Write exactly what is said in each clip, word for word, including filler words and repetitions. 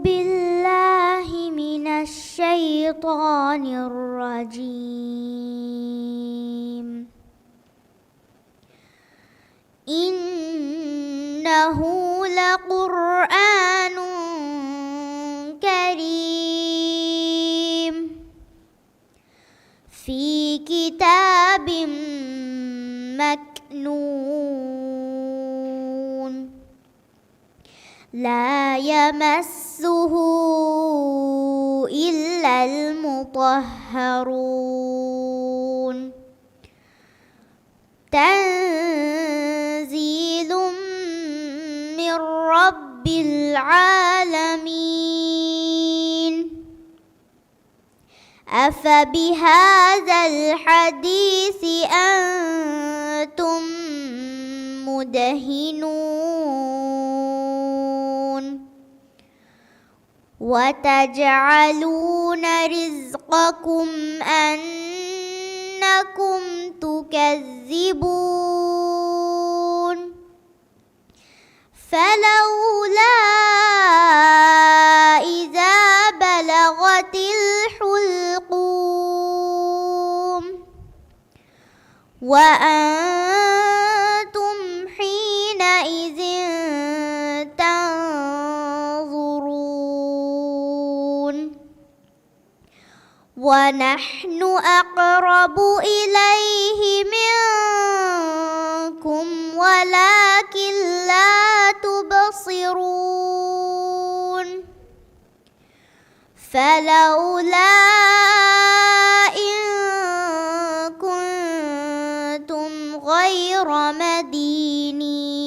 بالله من الشيطان الرجيم. إنه لقرآن كريم. في كتاب مكنون. لا يمسه إلا المطهرون. تنزيل من رب العالمين. أفبهذا الحديث أنتم مدهنون. وتجعلون رزقكم أنكم تكذبون. فلولا إذا بلغت الحلقوم. وأنتم حينئذ تنظرون. ونحن أقرب إليه منكم ولكن لا تبصرون. فلولا إن كنتم غير مدينين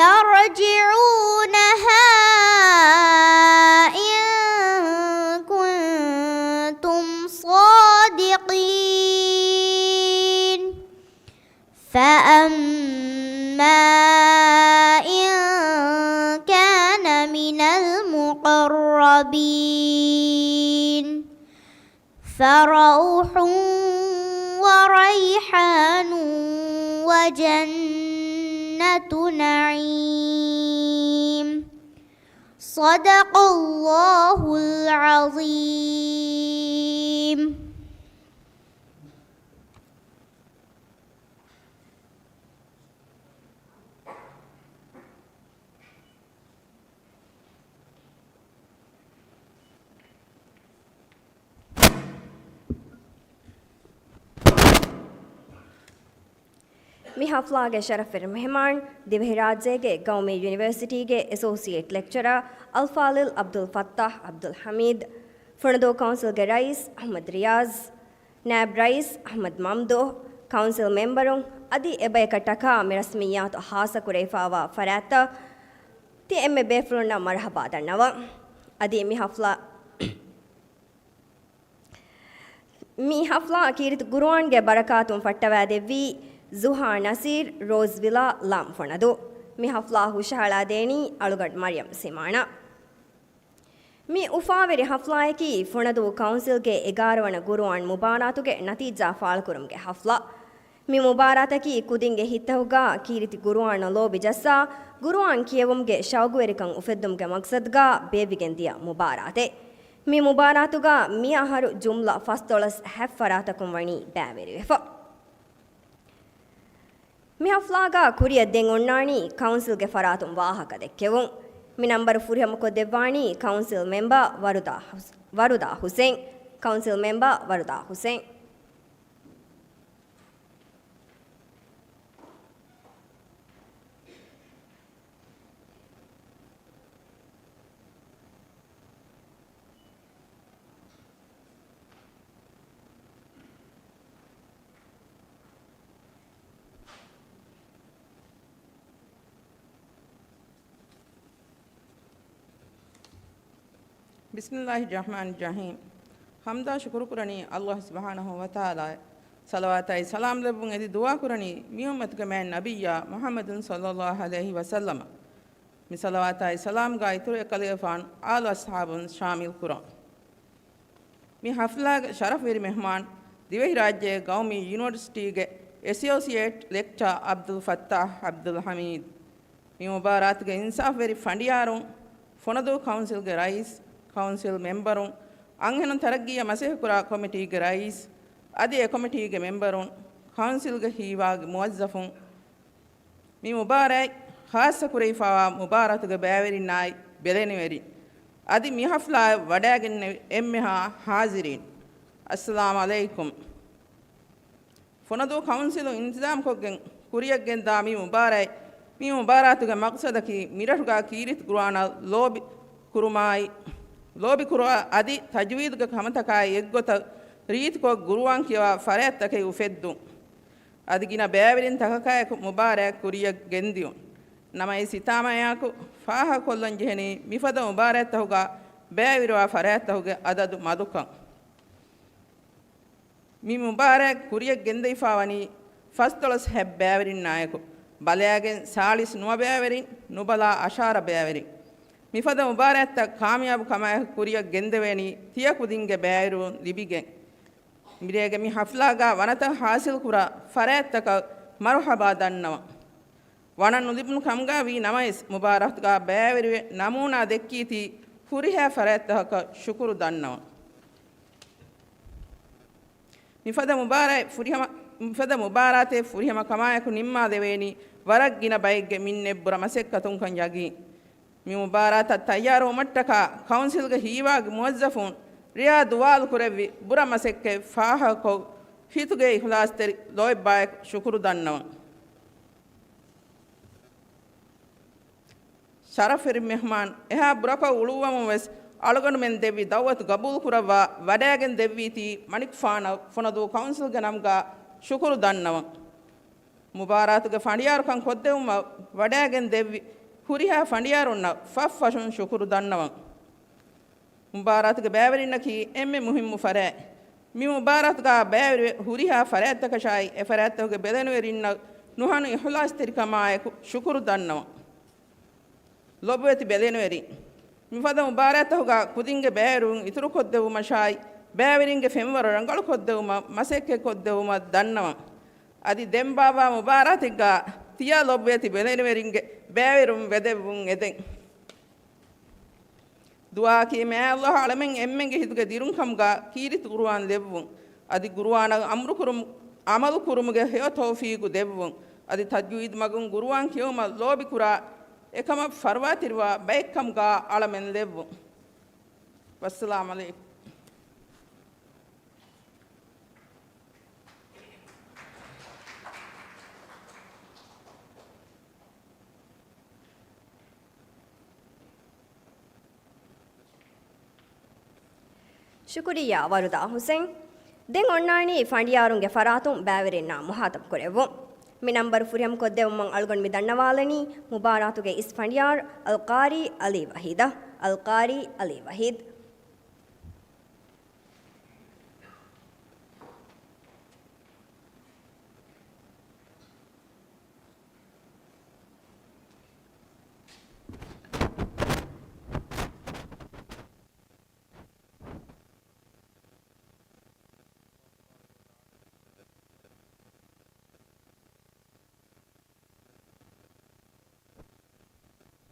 ترجعونها إن كنتم صادقين. فأما إن كان من المقربين فروح وريحان وجنة نعيم. صدق الله العظيم. މި ޙަފްލާގެ ޝަރަފްވެރި މެހެމާން، ދިވެހިރާއްޖޭގެ ގައުމީ ޔުނިވަރސިޓީގެ އެސޯސިއޭޓް ލެކްޗަރަރ އަލްފާޟިލް ޢަބްދުލް ފައްތާޙް ޢަބްދުލް ޙަމީދު، ފުނަދޫ ކައުންސިލްގެ ރައީސް އަޙްމަދު ރިޔާޒް، ނާއިބް ރައީސް އަޙްމަދު މަމްދޫޙް، ކައުންސިލް މެމްބަރުން އަދި އެބަޔަކަށްޓަކާ މި ރަސްމިއްޔާތު ޚާއްޞަކުރެވިފާވާ ފަރާތްތައް ތި އެންމެ ބޭފުޅުންނަށް މަރުޙަބާ ދަންނަވަން. އަދި މި ޙަފްލާ، މި ޙަފްލާ ކީރިތި ޤުރުއާންގެ ބަރަކާތުން ފައްޓަވާދެއްވީ ޒުހާ ނަސީރް، ރޯޒްވިލާ، ލާމް ފުނަދޫ. މި ޙަފްލާ ހުށަހަޅާދޭނީ އަޅުގަނޑު މަރިޔަމް ސިމާނާ. މި އުފާވެރި ޙަފްލާއަކީ ފުނަދޫ ކައުންސިލްގެ އެގާރަ ވަނަ ޤުރުއާން މުބާރާތުގެ ނަތީޖާ ފާޅުކުރުމުގެ ޙަފްލާ. މި މުބާރާތަކީ ކުދިންގެ ހިތްތަކުގަ ކީރިތި ޤުރުއާނަށް ލޯބި ޖައްސާ، ޤުރުއާން ކިޔެވުމުގެ ޝައުގުވެރިކަން އުފެއްދުމުގެ މަޤްޞަދުގަ ބޭއްވިގެން ދިޔަ މުބާރާތެއް. މި މުބާރާތުގަ މިއަހަރު ޖުމްލަ ފަސްދޮޅަސް ހަތް ފަރާތަކުން ވަނީ ބައިވެރިވެފަ. މި ޙަފްލާގަ ކުރިއަށް ދެން އޮންނާނީ ކައުންސިލްގެ ފަރާތުން ވާހަކަ ދެއްކެވުން. މި ނަންބަރު ފުރިހަމަކޮށްދެއްވާނީ ކައުންސިލް މެމްބަރ ވަރުދާ ޙުސް-، ވަރުދާ ޙުސެން. ކައުންސިލް މެމްބަރ ވަރުދާ ޙުސެން. ބިސްމިއްލާހި ރަޙްމާނި ރަޙީމް. ޙަމްދާ ޝުކުރުކުރަނީ ﷲ ސުބްޙާނަހޫ ވަތަޢާލާއަށް. ޞަލަވާތާއި ސަލާމް ލެއްވުން އެދި ދުޢާ ކުރަނީ މި އުއްމަތުގެ މާތް ނަބިއްޔާ މުޙައްމަދު ޞައްލައްލާހު ޢަލައިހި ވަސައްލަމަށް. މި ޞަލަވާތާއި ސަލާމްގަ އިތުރު އެކަލޭގެފާނު އާލު އަޞްޙާބުން ޝާމިލް ކުރަން. މި ޙަފްލާގެ ޝަރަފްވެރި މެހްމާން، ދިވެހިރާއްޖޭގެ ގައުމީ ޔުނިވަރސިޓީގެ އެސޯސިއޭޓް ލެކްޗަރ ޢަބްދުލް ފައްތާޙް ޢަބްދުލް ޙަމީދު. މި މުބާރާތުގެ އިންސާފްވެރި ފަނޑިޔާރުން، ފުނަދޫ ކައުންސިލްގެ ރައީސް، ކައުންސިލް މެމްބަރުން، އަންހެނުން ތަރައްގީއަށް މަސައްކަތްކުރާ ކޮމިޓީގެ ރައީސް އަދި އެ ކޮމިޓީގެ މެމްބަރުން، ކައުންސިލްގެ ހީވާގި މުވައްޒަފުން، މި މުބާރާތް ޚާއްޞަ ކުރެވިފައިވާ މުބާރާތުގެ ބައިވެރިންނާއި ބެލެނިވެރިން، އަދި މި ހަފްލާއަށް ވަޑައިގެންނެވި އެންމެހާ ހާޒިރީން، އައްސަލާމް ޢަލައިކުމް. ފުނަދޫ ކައުންސިލުން އިންތިޒާމްކޮށްގެން ކުރިޔަށްގެންދާ މި މުބާރާތް، މި މުބާރާތުގެ މަޤްޞަދަކީ މިރަށުގަ ކީރިތި ޤުރުއާނަށް ލޯބި ކުރުމާއި، ލޯބިކުރުވާ އަދި ތަޖްވީދުގެ ކަމަތަކާއި އެއްގޮތަށް ރީތިކޮށް ޤުރުއާން ކިޔަވާ ފަރާތްތަކެއް އުފެއްދުން. އަދި ގިނަ ބައިވެރިންތަކަކާއެކު މުބާރާތް ކުރިޔަށް ގެންދިޔުން. ނަމަވެސް ހިތާމަޔާއެކު ފާހަގަކޮށްލަން ޖެހެނީ މިފަދަ މުބާރާތްތަކުގަ ބައިވެރިވާ ފަރާތްތަކުގެ އަދަދު މަދުކަން. މި މުބާރާތް ކުރިޔަށް ގެންދެވިފައިވަނީ ފަސްދޮޅަސް ހަތް ބައިވެރިންނާއެކު، ބަލައިގެން ސާޅީސް ނުވަ ބައިވެރިން، ނުބަލާ އަށާރަ ބައިވެރިން. މިފަދަ މުބާރާތްތައް ކާމިޔާބު ކަމާއެކު ކުރިޔަށް ގެންދެވޭނީ ތިޔަ ކުދިންގެ ބައިވެރިވުން ލިބިގެން. މިރޭގެ މި ހަފްލާގަ ވަނަތައް ހާސިލްކުރާ ފަރާތްތަކަށް މަރުޙަބާ ދަންނަވަން. ވަނަ ނުލިބުނު ކަމުގަ ވީ ނަމަވެސް، މުބާރާތުގަ ބައިވެރިވެ ނަމޫނާ ދެއްކީތީ ހުރިހާ ފަރާތްތަކަކަށް ޝުކުރު ދަންނަވަން. މިފަދަ މުބާރާތް ފުރިހަމަ، މިފަދަ މުބާރާތެއް ފުރިހަމަ ކަމާއެކު ނިންމާލެވޭނީ ވަރަށް ގިނަ ބައެއްގެ މިންނެއް ބުރަ މަސައްކަތުންކަން ޔަގީން. މި މުބާރާތަށް ތައްޔާރުވުމަށްޓަކާ ކައުންސިލްގެ ހީވާގި މުވައްޒަފުން ރެޔާ ދުވާލު ކުރެއްވި ބުރަ މަސައްކަތް ފާހަގަކޮށް، ހިތުގެ އިޚްލާޞްތެރި ލޯތްބާއެކު ޝުކުރު ދަންނަވަން. ޝަރަފްވެރި މެހްމާން އެހާ ބުރަކޮށް އުޅުއްވަމުން ވެސް އަޅުގަނޑުމެން ދެއްވި ދައުވަތު ގަބޫލުކުރައްވާ ވަޑައިގެން ދެއްވީތީ މަނިކުފާނަށް ފުނަދޫ ކައުންސިލްގެ ނަމުގަ ޝުކުރު ދަންނަވަން. މުބާރާތުގެ ފަނޑިޔާރުކަން ކޮށްދެއްވުމަށް ވަޑައިގެން ދެއްވި ހުރިހާ ފަނޑިޔާރުންނަށް ފަށްފަށުން ޝުކުރު ދަންނަވަން. މުބާރާތުގެ ބައިވެރިންނަކީ އެންމެ މުހިއްމު ފަރާތް. މި މުބާރާތުގަ ބައިވެރިވެ ހުރިހާ ފަރާތްތަކަށާއި، އެ ފަރާތްތަކުގެ ބެލެނިވެރިންނަށް ނުހަނު އިޚްލާޞްތެރިކަމާއެކު ޝުކުރު ދަންނަވަން. ލޮބުވެތި ބެލެނިވެރިން، މިފަދަ މުބާރާތްތަކުގަ ކުދިންގެ ބައިވެރިވުން އިތުރުކޮށްދެއްވުމަށާއި، ބައިވެރިންގެ ފެންވަރު ރަނގަޅުކޮށްދެއްވުމަށް މަސައްކަތްކޮށްދެއްވުމަށް ދަންނަވަން. އަދި ދެން ބާއްވާ މުބާރާތެއްގަ ތިޔަ ލޮބުވެތި ބެލެނިވެރިންގެ ބައިވެރިވުން ވެދެއްވުން އެދެން. ދުޢާއަކީ މާތް ﷲ އަޅަމެން އެންމެންގެ ހިތުގެ ދިރުންކަމުގަ ކީރިތި ޤުރުއާން ލެއްވުން، އަދި ޤުރުއާނަށް އަމުރުކުރުމު، ޢަމަލުކުރުމުގެ ހެޔޮ ތައުފީޤު ދެއްވުން، އަދި ތަޖްވީދު މަގުން ޤުރުއާން ކިޔެވުމަށް ލޯބިކުރާ އެކަމަށް ފަރުވާތެރިވާ ބައެއްކަމުގަ އަޅަމެން ލެއްވުން. ވައްސަލާމް ޢަލައިކުމް. ޝުކުރިއްޔާ ވަރުދާ ހުސެން. ދެން އޮންނާނީ ފަނޑިޔާރުންގެ ފަރާތުން ބައިވެރިންނާ މުޚާޠަބު ކުރެއްވުން. މި ނަންބަރު ފުރިހަމަ ކޮށްދެއްވުމަށް އަޅުގަނޑު މި ދަންނަވާލަނީ މުބާރާތުގެ އިސް ފަނޑިޔާރު އަލްޤާރީ ޢަލީ ވަޙީދަށް. އަލްޤާރީ ޢަލީ ވަޙީދު.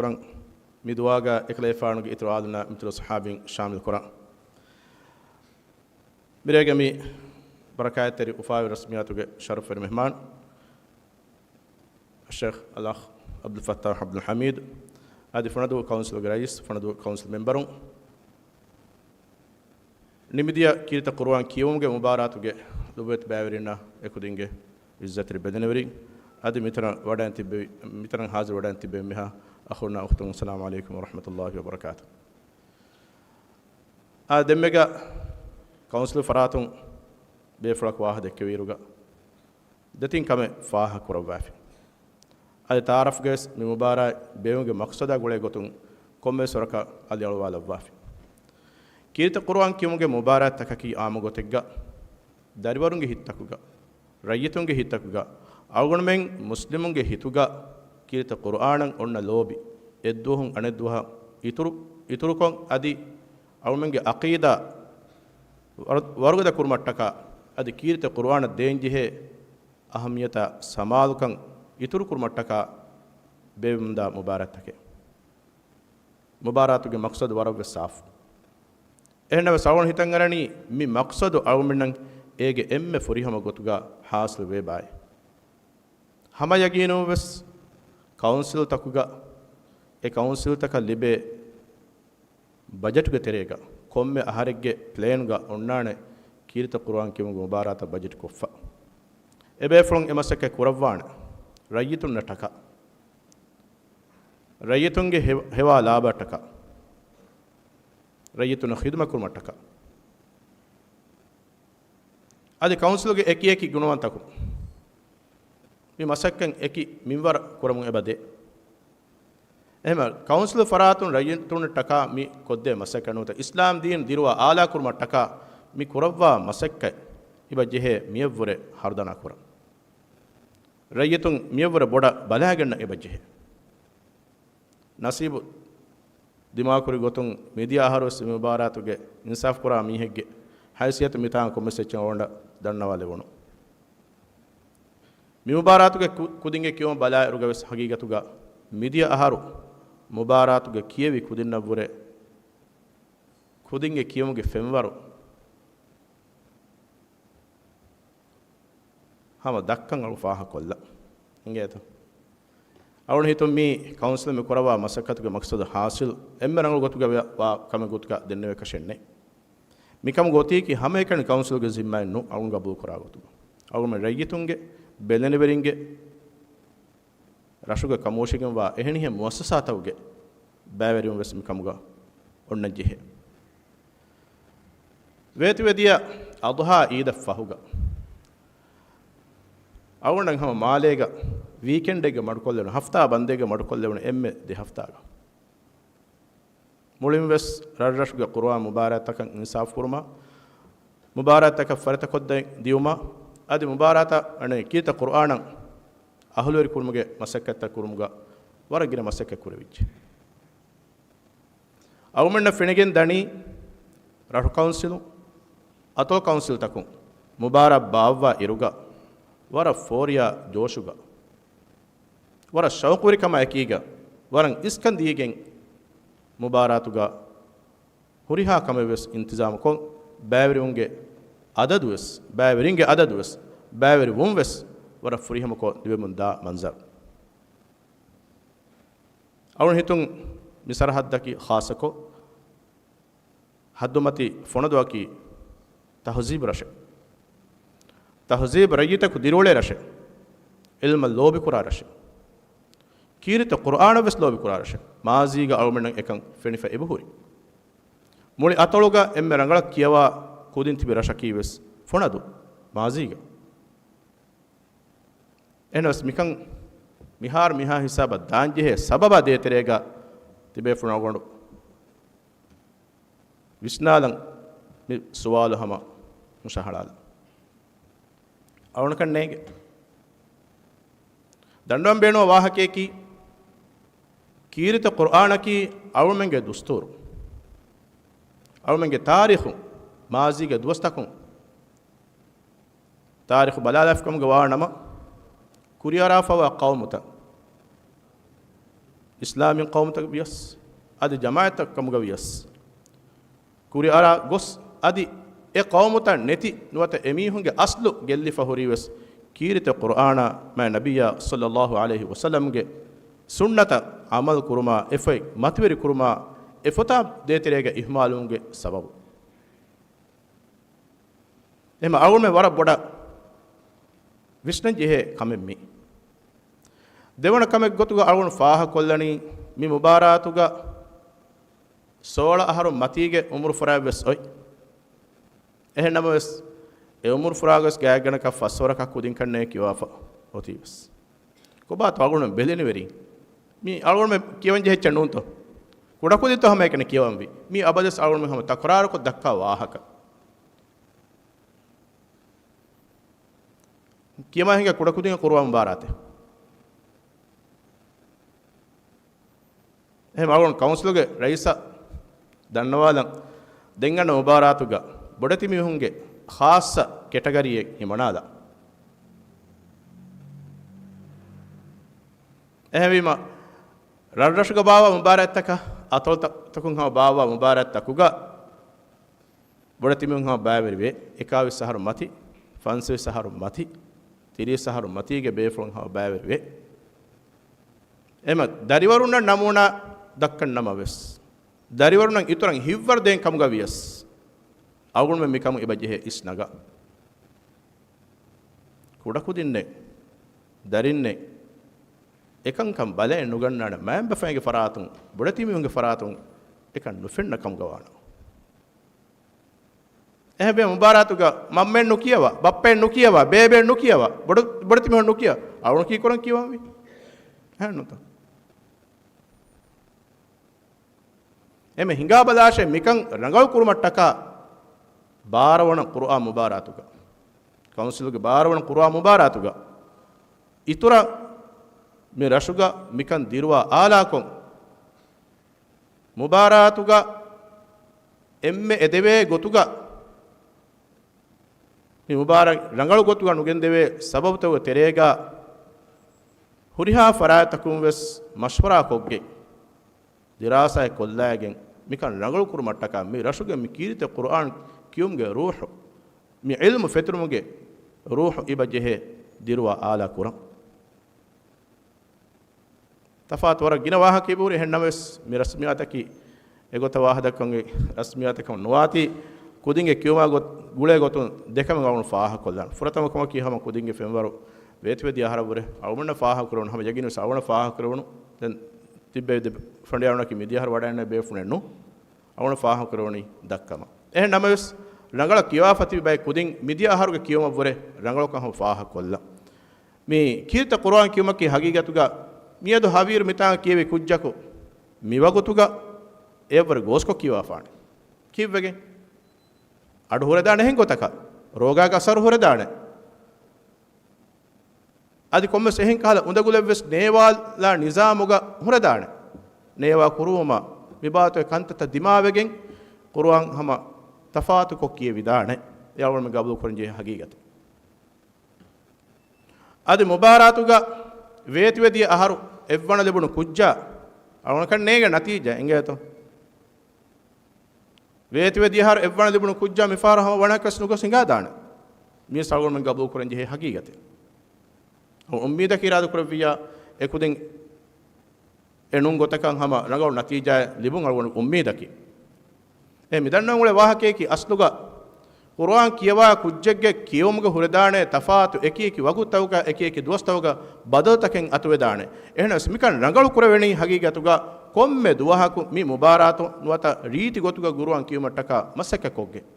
ކުރަން. މި ދުޢާގަ އެކަލޭފާނުގެ އިތުރު އާލުންނާ މިތުރު ޞަޙާބީން ޝާމިލް ކުރަން. މިރޭގެ މި ބަރަކާތްތެރި އުފާވެރި ރަސްމިއްޔާތުގެ ޝަރަފްވެރި މެހްމާން، އައްޝައިޚް އަލްއަޚް ޢަބްދުލްފައްޓާޙް ޢަބްދުލްޙަމީދު، އަދި ފުނަދޫ ކައުންސިލުގެ ރައީސް، ފުނަދޫ ކައުންސިލް މެމްބަރުން، ނިމިދިޔަ ކީރިތި ޤުރުއާން ކިޔެވުމުގެ މުބާރާތުގެ ލޮބުވެތި ބައިވެރިންނަށް އެކުދިންގެ ޢިއްޒަތްތެރި ބެލެނިވެރިން، އަދި މިތަނަށް ވަޑައިން ތިއްބެވި، މިތަނަށް ޙާޒިރު ވަޑައިން ތިއްބެވި އެންމެހާ އަޚުންނާ އުޚްތުން، އައްސަލާމް ޢަލައިކުމް ވަރަޙްމަތުﷲ ވަބަރަކާތު. އާ، ދެންމެގަ ކައުންސިލު ފަރާތުން ބޭފުޅަކު ވާހަކަ ދެއްކެވިއިރުގަ، ދެތިން ކަމެއް ފާހަގަ ކުރައްވާފި. އަދި ތަޢާރަފްގަވެސް މި މުބާރާތް ބޭއްވުމުގެ މަޤްޞަދާ ގުޅޭ ގޮތުން ކޮންމެވެސް ވަރަކަށް އަލިއަޅުވާލައްވާފި. ކީރިތި ޤުރުއާން ކިޔުމުގެ މުބާރާތްތަކަކީ ޢާއްމު ގޮތެއްގަ، ދަރިވަރުންގެ ހިތްތަކުގަ، ރައްޔިތުންގެ ހިތްތަކުގަ، އަޅުގަނޑުމެން މުސްލިމުންގެ ހިތުގަ ކީރިތި ޤުރުއާނަށް އޮންނަ ލޯބި، އެއްދުވަހުން އަނެއްދުވަހަށް އިތުރު، އިތުރުކޮށް އަދި އަޅުމެންގެ ޢަޤީދާ ވަރު، ވަރުގަދަ ކުރުމަށްޓަކާ، އަދި ކީރިތި ޤުރުއާނަށް ދޭންޖެހޭ އަހައްމިޔަތާ ސަމާލުކަން އިތުރުކުރުމަށްޓަކާ، ބޭއްވުމުންދާ މުބާރާތްތަކެއް. މުބާރާތުގެ މަޤްޞަދު ވަރަށްވެސް ސާފު. އެހެންނަމަވެސް އަޅުގަނޑު ހިތަށް އަރަނީ މި މަޤްޞަދު އަޅުގަނޑުމެންނަށް އޭގެ އެންމެ ފުރިހަމަ ގޮތުގަ ޙާޞިލު ވޭބާއޭ. ހަމަ ޔަގީނުން ވެސް ކައުންސިލްތަކުގަ އެ ކައުންސިލްތަކަށް ލިބޭ ބަޖެޓުގެ ތެރޭގަ ކޮންމެ އަހަރެއްގެ ޕްލޭންގަ އޮންނާނެ ކީރިތި ޤުރުއާން ކިޔުމުގެ މުބާރާތަށް ބަޖެޓް ކޮށްފަ. އެބޭފުޅުން އެ މަސައްކަތް ކުރައްވާނެ. ރައްޔިތުންނަށް ޓަކާ. ރައްޔިތުންގެ ހެ-، ހެވާ ލާބަށްޓަކާ. ރައްޔިތުންނަށް ޚިދުމަތް ކުރުމަށްޓަކާ. އަދި ކައުންސިލުގެ އެކި އެކި ގުނަވަންތަކުން މި މަސައްކަތް އެކި މިންވަރަށް ކުރަމުން އެބަ ދޭ. އެހެން ކައުންސިލު ފަރާތުން ރައްޔިތުންނަށް ޓަކާ މި ކޮށްދޭ މަސައްކަތް ނުވަތަ އިސްލާމް ދީން ދިރުވާ އާލާ ކުރުމަށްޓަކާ މި ކުރައްވާ މަސައްކަތް އެބަ ޖެހޭ މިޔަށްވުރެ ހަރުދަނާ ކުރަން. ރައްޔިތުން މިޔަށްވުރެ ބޮޑަށް ބަލާގަންނަ އެބަ ޖެހޭ. ނަސީބު ދިމާކުރި ގޮތުން މިދިޔަ އަހަރުވެސް މި މުބާރާތުގެ އިންސާފް ކުރާ މީހެއްގެ ހައިސިއްޔަތު މިތާނގަ ކޮންމެސް އެއްޗެއް އަޅުގަނޑަށް ދަންނަވާލެވުނު. މި މުބާރާތުގެ ކު-، ކުދިންގެ ކިޔުމަށް ބަލާއިރުގަވެސް ހަގީގަތުގަ މިދިޔަ އަހަރު މުބާރާތުގެ ކިޔެވި ކުދިންނަށްވުރެ ކުދިންގެ ކިޔުމުގެ ފެންވަރު ހަމަ ދައްކަން އަޅު ފާހަގަކޮށްލަން. އިނގޭތަ؟ އަޅުން ހިތުން މި ކައުންސިލް މި ކުރައްވާ މަސައްކަތުގެ މަޤްޞަދު ޙާޞިލް އެންމެ ރަނގަޅު ގޮތުގަ ވެ-، ވާ ކަމެއް ގޮތުގަ ދެންނެވޭކަށެއް ނެތް. މިކަމުގެ އޮތީކީ ހަމައެކަނި ކައުންސިލްގެ ޒިންމާއެއް ނޫން އަޅުން ގަބޫލުކުރާ ގޮތުގަ. އަޅުގަނޑު ރައްޔިތުންގެ، ބެލެނިވެރިންގެ، ރަށުގެ ކަމުވެށިގެންވާ އެހެނިހެން މުއައްސަސާތަކުގެ ބައިވެރިވުން ވެސް މިކަމުގަ އޮންނަން ޖެހޭ. ވޭތުވެދިޔަ އަޟްޙާ އީދަށް ފަހުގަ އަޅުގަނޑަށް ހަމަ މާލޭގަ ވީކެންޑެއްގަ މަޑުކޮށްލެވުނު، ހަފްތާ ބަންދެއްގަ މަޑުކޮށްލެވުނު އެންމެ ދެ ހަފްތާގަ. މުޅިން ވެސް ރަށްރަށުގެ ޤުރުއާން މުބާރާތްތަކަށް އިންސާފު ކުރުމަށް، މުބާރާތްތަކަށް ފަރިތަކޮށްދޭން ދިޔުމަށް، އަދި މުބާރާތަށް އަނެއް ކީރިތި ޤުރުއާނަށް އަހުލުވެރި ކުރުމުގެ މަސައްކަތްތައް ކުރުމުގަ ވަރަށް ގިނަ މަސައްކަތް ކުރެވިއްޖެ. އަޅުމެންނަށް ފެނިގެން ދަނީ، ރަށު ކައުންސިލު، އަތޮޅު ކައުންސިލްތަކުން މުބާރާތް ބާއްވާ އިރުގަ ވަރަށް ފޯރިޔާ ޖޯޝުގަ، ވަރަށް ޝައުޤުވެރިކަމާ އެކީގަ ވަރަށް އިސްކަން ދީގެން މުބާރާތުގަ ހުރިހާ ކަމެއް ވެސް އިންތިޒާމުކޮށް، ބައިވެރިވުންގެ އަދަދު ވެސް، ބައިވެރިންގެ އަދަދު ވެސް، ބައިވެރިވުން ވެސް ވަރަށް ފުރިހަމަކޮށް ލިބެމުން ދާ މަންޒަރު. އަޅުން ހިތުން މި ސަރަހައްދަކީ ޚާއްޞަކޮށް، ހައްދުމަތި ފޮނަދުއަކީ ތަހުޒީބު ރަށެއް. ތަހުޒީބު ރައްޔިތަކު ދިރިއުޅޭ ރަށެއް. ޢިލްމަށް ލޯބިކުރާ ރަށެއް. ކީރިތި ޤުރުއާނަށް ވެސް ލޯބިކުރާ ރަށެއް. މާޒީގަ އަޅުމެންނަށް އެކަން ފެނިފަ އެބަހުރި. މުޅި އަތޮޅުގަ އެންމެ ރަނގަޅަށް ކިޔަވާ ކުދިން ތިބި ރަށަކީ ވެސް ފޮނަދު މާޒީގަ. އެހެނަސް މިކަން މިހާރު މިހާ ހިސާބަށް ދާންޖެހޭ ސަބަބާ ދޭތެރޭގަ ތިބޭފުޅުން އަޅުގަނޑު ވިސްނާލަން މި ސުވާލު ހަމަ ހުށަހަޅާލަން. އަޅުނަކަށް ނޭނގެ. ދަންނަވަން ބޭނުން ވާހަކަޔަކީ، ކީރިތި ޤުރްއާނަކީ އަޅުމެންގެ ދުސްތޫރު. އަޅުމެންގެ ތާރީޚު، މާޒީގެ ދުވަސްތަކުން ތާރީޚު ބަލާލާފިކަމުގަ ވާނަމަ، ކުރިއަރާފަވާ ޤައުމުތައް، އިސްލާމީ ޤައުމުތައް ވިޔަސް، އަދި ޖަމާޢަތްތައް ކަމުގަ ވިޔަސް، ކުރިއަރާ ގޮސް، އަދި އެ ޤައުމުތައް ނެތި ނުވަތަ އެމީހުންގެ އަސްލު ގެއްލިފަ ހުރީވެސް، ކީރިތި ޤުރްއާނާ މާތް ނަބިއްޔާ ޞައްލައްލާހު ޢަލައިހި ވަސައްލަމްގެ ސުންނަތަށް ޢަމަލު ކުރުމާ، އެފޮތް މަތިވެރި ކުރުމާ، އެފޮތާ ދޭތެރޭގަ އިހުމާލުވުމުގެ ސަބަބު. އެހެން އަޅުގަނޑުމެން ވަރަށް ބޮޑަށް ވިސްނަން ޖެހޭ ކަމެއް މީ. ދެވަނަ ކަމެއް ގޮތުގަ އަޅުގަނޑު ފާހަގަކޮށްލަނީ، މި މުބާރާތުގަ ސޯޅަ އަހަރު މަތީގެ އުމުރު ފުރާ ވެސް އޮތް. އެހެން ނަމަވެސް، އެ އުމުރު ފުރާގަވެސް ގާތްގަނޑަކަށް ފަސްވަރަކަށް ކުދިންކަންނޭ ކިޔަވާފަ އޮތީވެސް. ކޮބާތޯ އަޅުގަނޑު ބެލެނިވެރީން؟ މީ އަޅުގަނޑުމެން ކިޔަވަން ޖެހިއްޗެއް ނޫންތޯ؟ ކުޑަކުދިންތޯ ހަމައެކަނި ކިޔަވަންވީ؟ މީ އަބަދުވެސް އަޅުގަނޑުމެން ހަމަ ތަކުރާރުކޮށް ދައްކާ ވާހަކަ. ކިޔަމާ ހިނގާ ކުޑަކުދިން ޤުރުއާން މުބާރާތެއް. އެހެން އަޅުގަނޑު ކައުންސިލުގެ ރައީސަށް ދަންނަވާލަން، ދެން އަންނަ މުބާރާތުގަ ބޮޑެތި މީހުންގެ ޚާއްޞަ ކެޓަގަރީއެއް ހިމަނާލާ. އެހެންވީމަ، ރަށްރަށުގަ ބާއްވާ މުބާރާތްތަކަށް، އަތޮޅުތަކުން ހަމަ ބާއްވާ މުބާރާތްތަކުގަ ބޮޑެތިމީހުން ހަމަ ބައިވެރިވޭ. އެކާވީސް އަހަރު މަތި، ފަންސަވީސް އަހަރު މަތި، ތިރީސް އަހަރު މަތީގެ ބޭފުޅުން ހަމަ ބައިވެރިވޭ. އެމަ ދަރިވަރުންނަށް ނަމޫނާ ދައްކަން ނަމަވެސް، ދަރިވަރުންނަށް އިތުރަށް ހިތްވަރު ދޭން ކަމުގަ ވިޔަސް، އަޅުގަނޑުމެން މިކަމު އެބަ ޖެހޭ އިސް ނަގާ. ކުޑަކުދިންނެއް، ދަރިންނެއް، އެކަންކަން ބަލައެއް ނުގަންނާނެ، މައިންބަފައިންގެ ފަރާތުން، ބޮޑެތިމީހުންގެ ފަރާތުން އެކަން ނުފެންނަ ކަމުގަ ވާނަމަ. އެހެންވެ މުބާރާތުގަ މަންމައެއް ނުކިޔަވާ، ބައްޕައެއް ނުކިޔަވާ، ބޭބެއެއް ނުކިޔަވާ، ބޮޑު، ބޮޑެތިމީހުން ނުކިޔަވާ، އަޅުގަނޑު ކީކުރަން ކިޔަވަންވީ. އެހެން ނުތަ؟ އެމެ ހިނގާބަލާށޭ މިކަން ރަނގަޅު ކުރުމަށްޓަކާ ބާރަ ވަނަ ޤުރުއާން މުބާރާތުގަ، ކައުންސިލުގެ ބާރަ ވަނަ ޤުރުއާން މުބާރާތުގަ އިތުރަށް މި ރަށުގަ މިކަން ދިރުވާ އާލާކޮށް، މުބާރާތުގަ އެންމެ އެދެވޭ ގޮތުގަ މި މުބާރާތް ރަނގަޅު ގޮތުގަ ނުގެންދެވޭ ސަބަބުތަކުގެ ތެރޭގަ ހުރިހާ ފަރާތްތަކުން ވެސް މަޝްވަރާ ކޮށްގެން، ދިރާސާއެއް ކޮށްލައިގެން މިކަން ރަނގަޅު ކުރުމަށްޓަކާ މި ރަށުގެ މި ކީރިތި ޤުރުއާން ކިޔުމުގެ ރޫޙު، މި ޢިލްމު ފެތުރުމުގެ ރޫޙު އިބަ ޖެހޭ ދިރުވާ އާލާ ކުރަން. ތަފާތު ވަރަށް ގިނަ ވާހަކަ އެބަހުރި. އެހެން ނަމަވެސް، މި ރަސްމިއްޔާތަކީ އެގޮތަށް ވާހަކަދައްކަން ރަސްމިއްޔާތަކަށް ނުވާތީ، ކުދިންގެ ކިޔުމާ ގޮ-، ގުޅޭ ގޮތުން ދެކަމެއް އަޅުގަނޑު ފާހަގަކޮށްލާން. ފުރަތަމަ ކަމަކީ ހަމަ ކުދިންގެ ފެންވަރު ވޭތުވެދިޔަ އަހަރަށްވުރެ އަޅުގަނޑަށް ފާހަގަކުރެވުނު، ހަމަ ޔަގީންވެސް އަޅުގަނޑަށް ފާހަގަކުރެވުނު. ދެން ތިއްބެވި ދެ ފަނޑިޔާރުންނަކީ މިދިޔަ އަހަރު ވަޑައިގަންނަ ބޭފުޅެއް ނޫން. އަޅުގަނޑަށް ފާހަގަކުރެވުނީ ދައްކަމަށް. އެހެން ނަމަވެސް، ރަނގަޅަށް ކިޔާފަ ތިބި ބައެއް ކުދިން މިދިޔަ އަހަރުގެ ކިޔުމަށްވުރެ ރަނގަޅުކަން ހަމަ ފާހަގަކޮށްލަން. މި ކީރިތި ޤުރުއާން ކިޔުމަކީ ހަގީގަތުގަ މިއަދު ހަވީރު މިތާނގަ ކިޔެވި ކުއްޖަކު މިވަގުތުގަ އެއަށްވުރެ ގޯސްކޮށް ކިޔަވާފާނެ. ކީއްވެގެން؟ އަޑު ހުރެދާނެ އެހެން ގޮތަކަށް، ރޯގާގެ އަސަރު ހުރެދާނެ. އަދި ކޮންމެސް އެހެން ކަހަލަ އުނދަގުލެއްވެސް ނޭވާލާ ނިޒާމުގަ ހުރެދާނެ. ނޭވާ ކުރުވުމަށް މިބާތުގެ ކަންތައްތައް ދިމާވެގެން ޤުރުއާން ހަމަ ތަފާތުކޮށް ކިޔެވިދާނެ. އެ އަޅުގަނޑުމެން ގަބޫލުކުރަން ޖެހޭ ހަގީގަތެއް. އަދި މުބާރާތުގަ ވޭތުވެދިޔަ އަހަރު އެއްވަނަ ލިބުނު ކުއްޖާ އަޅުގަނޑަކަށް ނޭނގެ ނަތީޖާ އެނގޭތޯ؟ ވޭތުވެދިޔަ އަހަރު އެއްވަނަ ލިބުނު ކުއްޖާ މިފަހަރު ހަމަ ވަނަކަސް ނުގޮސް ހިނގާދާނެ. މިވެސް އަޅުގަނޑުމެން ގަބޫލުކުރަން ޖެހޭ ހަގީގަތެއް. އުއްމީދަކީ އިރާދަކުރެއްވިއްޔާ އެކުދިން އެ ނޫން ގޮތަކަށް ހަމަ ރަނގަޅު ނަތީޖާއެއް ލިބުން އަޅުގަނޑު އުއްމީދަކީ. އެ މިދަންނަވަން އުޅޭ ވާހަކަޔަކީ އަސްލުގަ ޤުރުއާން ކިޔަވާ ކުއްޖެއްގެ ކިޔެވުމުގަ ހުރެދާނެ ތަފާތު އެކި އެކި ވަގުތުތަކުގަ އެކި އެކި ދުވަސްތަކުގަ ބަދަލުތަކެއް އަތުވެދާނެ. އެހެނަސް މިކަން ރަނގަޅު ކުރެވެނީ ހަގީގަތުގަ ކޮންމެ ދުވަހަކު މި މުބާރާތު ނުވަތަ ރީތި ގޮތުގަ ޤުރުއާން ކިޔުމަށްޓަކާ މަސައްކަތް ކޮށްގެން،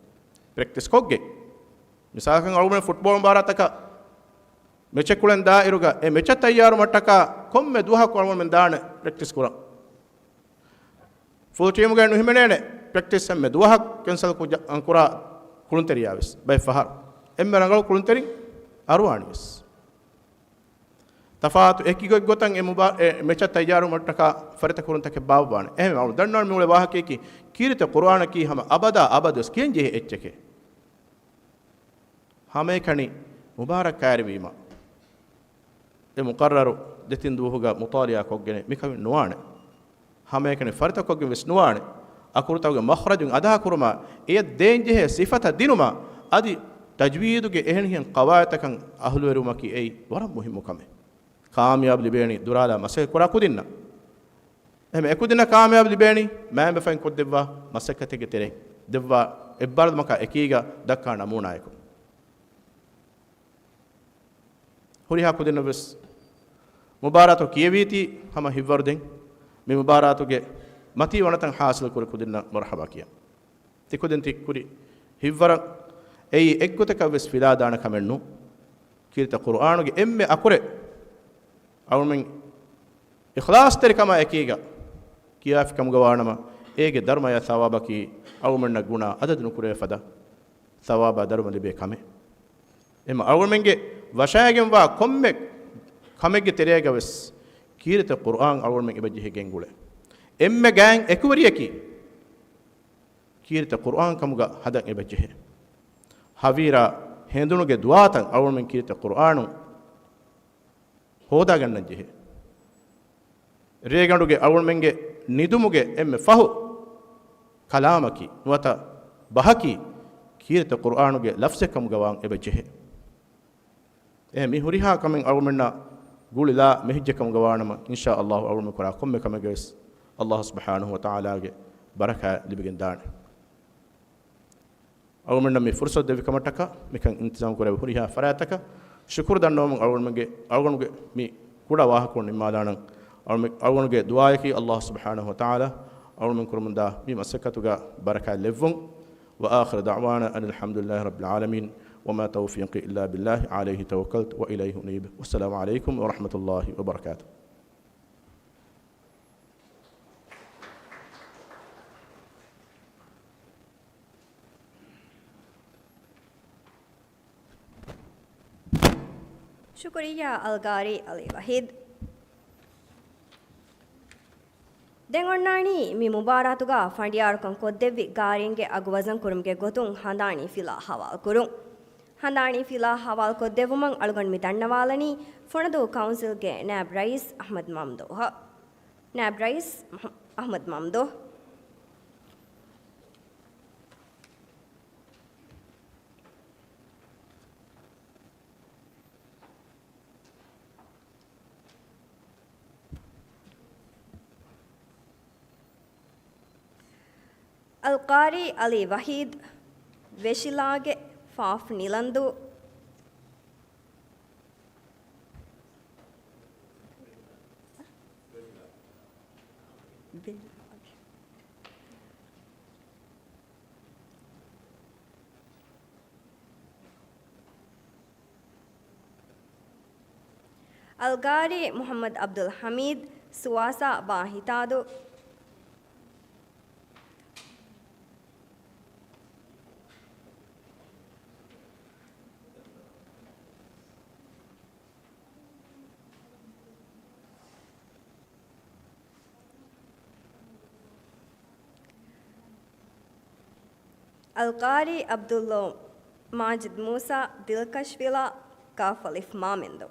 ޕްރެކްޓިސް ކޮށްގެން. މިސާލަކަށް އަޅުގަނޑު ފުޓްބޯޅަ މުބާރާތަކަށް މެޗެއް ކުޅެން ދާއިރުގަ އެ މެޗަށް ތައްޔާރުމަށްޓަކާ ކޮންމެ ދުވަހަކު އަޅުގަނޑުމެން ދާނެ ޕްރެކްޓިސް ކުރަން. ފުލް ޓީމުގައި ނުހިމެނޭނެ ޕްރެކްޓިސް އެންމެ ދުވަހަކު ކެންސަލް ކުރާ ކުޅުންތެރިޔާ ވެސް ބައެއް ފަހަރު އެންމެ ރަނގަޅު ކުޅުންތެރިން އަރުވާނީ ވެސް. ތަފާތު އެކި ގޮތްގޮތަށް އެ މުބާ-، އެ މެޗަށް ތައްޔާރުވުމަށްޓަކާ ފަރިތަކުރުންތަކެއް ބާއްވާނެ. އެހެން އަޅު ދަންނަވަން މިއުޅޭ ވާހަކަޔަކީ ކީރިތި ޤުރުއާނަކީ ހަމަ އަބަދާ އަބަދުވެސް ކިޔަން ޖެހޭ އެއްޗެކޭ. ހަމައެކަނި މުބާރާތް ކައިރިވީމަ، އެ މުޤައްރަރު ދެތިން ދުވަހުގަ މުޠާލަޢާ ކޮށްގެން މިކަމެއް ނުވާނެ. ހަމައެކަނި ފަރިތަކޮށްގެން ވެސް ނުވާނެ. އަކުރުތަކުގެ މަޚްރަޖުން އަދާކުރުމާ، އެޔަށް ދޭންޖެހޭ ސިފަތައް ދިނުމާ، އަދި ތަޖްވީދުގެ އެހެނިހެން ޤަވާޢިދުތަކަށް އަހުލުވެރިވުމަކީ އެއީ ވަރަށް މުހިއްމު ކަމެއް. ކާމިޔާބު ލިބޭނީ ދުރާލާ މަސައްކަތް ކުރާ ކުދިންނަށް. އެހެން އެކުދިންނަށް ކާމިޔާބު ލިބޭނީ މައިންބަފައިން ކޮށްދެއްވާ މަސައްކަތެއްގެ ތެރެއިން ދެއްވާ އެއްބާރުލުމަކާ އެކީގަ ދައްކާ ނަމޫނާއެކު. ހުރިހާ ކުދިންނަށް ވެސް މުބާރާތު ކިޔެވީތީ ހަމަ ހިތްވަރު ދޭން. މި މުބާރާތުގެ މަތީ ވަނަތައް ހާސިލް ކުރި ކުދިންނަށް މަރުޙަބާ ކިޔަން. ތިކުދިން ތިއްކުރި ހިތްވަރަށް އެއީ އެއްގޮތަކަށް ވެސް ފިލާދާނެ ކަމެއް ނޫން. ކީރިތި ޤުރުއާނުގެ އެންމެ އަކުރެއް އަޅުމެން އިޚްލާޞްތެރިކަމާ އެކީގަ ކިޔާފި ކަމުގަ ވާނަމަ، އޭގެ ދަރުމަޔާ ޘަވާބަކީ އަޅުމެންނަށް ގުނާ އަދަދު ނުކުރެވޭ ފަދަ ޘަވާބާ ދަރުމަ ލިބޭ ކަމެއް. އެމަ އަޅުމެންގެ ވަށައިގެންވާ ކޮންމެ ކަމެއްގެ ތެރޭގަ ވެސް ކީރިތި ޤުރުއާން އަޅުމެން އެބަ ޖެހިގެން ގުޅޭ. އެންމެ ގާތް އެކުވެރިޔަކީ ކީރިތި ޤުރުއާން ކަމުގަ ހަދަން އެބަ ޖެހޭ. ހަވީރާ ހެނދުނުގެ ދުޢާތައް އަޅުމެން ކީރިތި ޤުރުއާނުން ހޯދާގަންނަން ޖެހޭ. ރޭގަނޑުގެ އަޅުގަނޑުމެންގެ ނިދުމުގެ އެންމެ ފަހު ކަލާމަކީ ނުވަތަ ބަހަކީ ކީރިތި ޤުރްއާނުގެ ލަފްޒެއް ކަމުގަވާން އެބަ ޖެހޭ. އެ މި ހުރިހާ ކަމެއް އަޅުގަނޑުމެންނާ ގުޅިލާ މެހިއްޖެ ކަމުގަވާނަމަ، އިންޝާ ﷲ އަޅުގަނޑުމެން ކުރާ ކޮންމެ ކަމެއްގަވެސް ﷲ ސުބްޙާނަހޫ ވަތަޢާލާގެ ބަރަކާތް ލިބިގެން ދާނެ. އަޅުގަނޑަށް މި ފުރުސަތު ދެއްވި ކަމަށްޓަކާ މިކަން އިންތިޒާމް ކުރެއްވި ހުރިހާ ފަރާތްތަކަށް ޝުކުރު ދަންނަވަމުން އަޅުގަނޑުގެ، އަޅުގަނޑުގެ މި ކުޑަ ވާހަކަކުން ނިންމާލާނަން. އަޅުގަނޑުގެ ދުޢާއަކީ ﷲ ސުބްޙާނަހޫ ވަތަޢާލާ އަޅުގަނޑުމެން ކުރަމުންދާ މި މަސައްކަތުގަ ބަރަކާތް ލެއްވުން. وآخر دعوانا أن الحمد لله رب العالمين وما توفيقي إلا بالله عليه توكلت وإليه أنيب. والسلام عليكم ورحمة الله وبركاته. ޝުކުރިއްޔާ އަލްޤާރީ ޢަލީ ވަޙީދު. ދެން އޮންނާނީ މި މުބާރާތުގަ ފަނޑިޔާރުކަން ކޮށްދެއްވި ޤާރީންގެ އަގު ވަޒަން ކުރުމުގެ ގޮތުން ހަނދާނީ ފިލާ ހަވާލުކުރުން. ހަނދާނީ ފިލާ ހަވާލުކޮށްދެއްވުމަށް އަޅުގަނޑު މި ދަންނަވާލަނީ ފުނަދޫ ކައުންސިލްގެ ނާއިބް ރައީސް އަޙްމަދު މަމްދޫހަށް. ނާއިބް ރައީސް މަޙް-، އަޙްމަދު މަމްދޫހް. އަލްޤާރީ ޢަލީ ވަޙީދު، ވެށިލާގެ ފާފް ނިލަންދޫ. އަލްޤާރީ މުޙައްމަދު ޢަބްދުލް ޙަމީދު، ސުވާސާ ބާހިތާދޫ. އަލްޤާރީ ޢަބްދުﷲ މާޖިދު މޫސާ، ދިލްކަޝް ވިލާ، ކާފަލިފް މާމެންދޫ.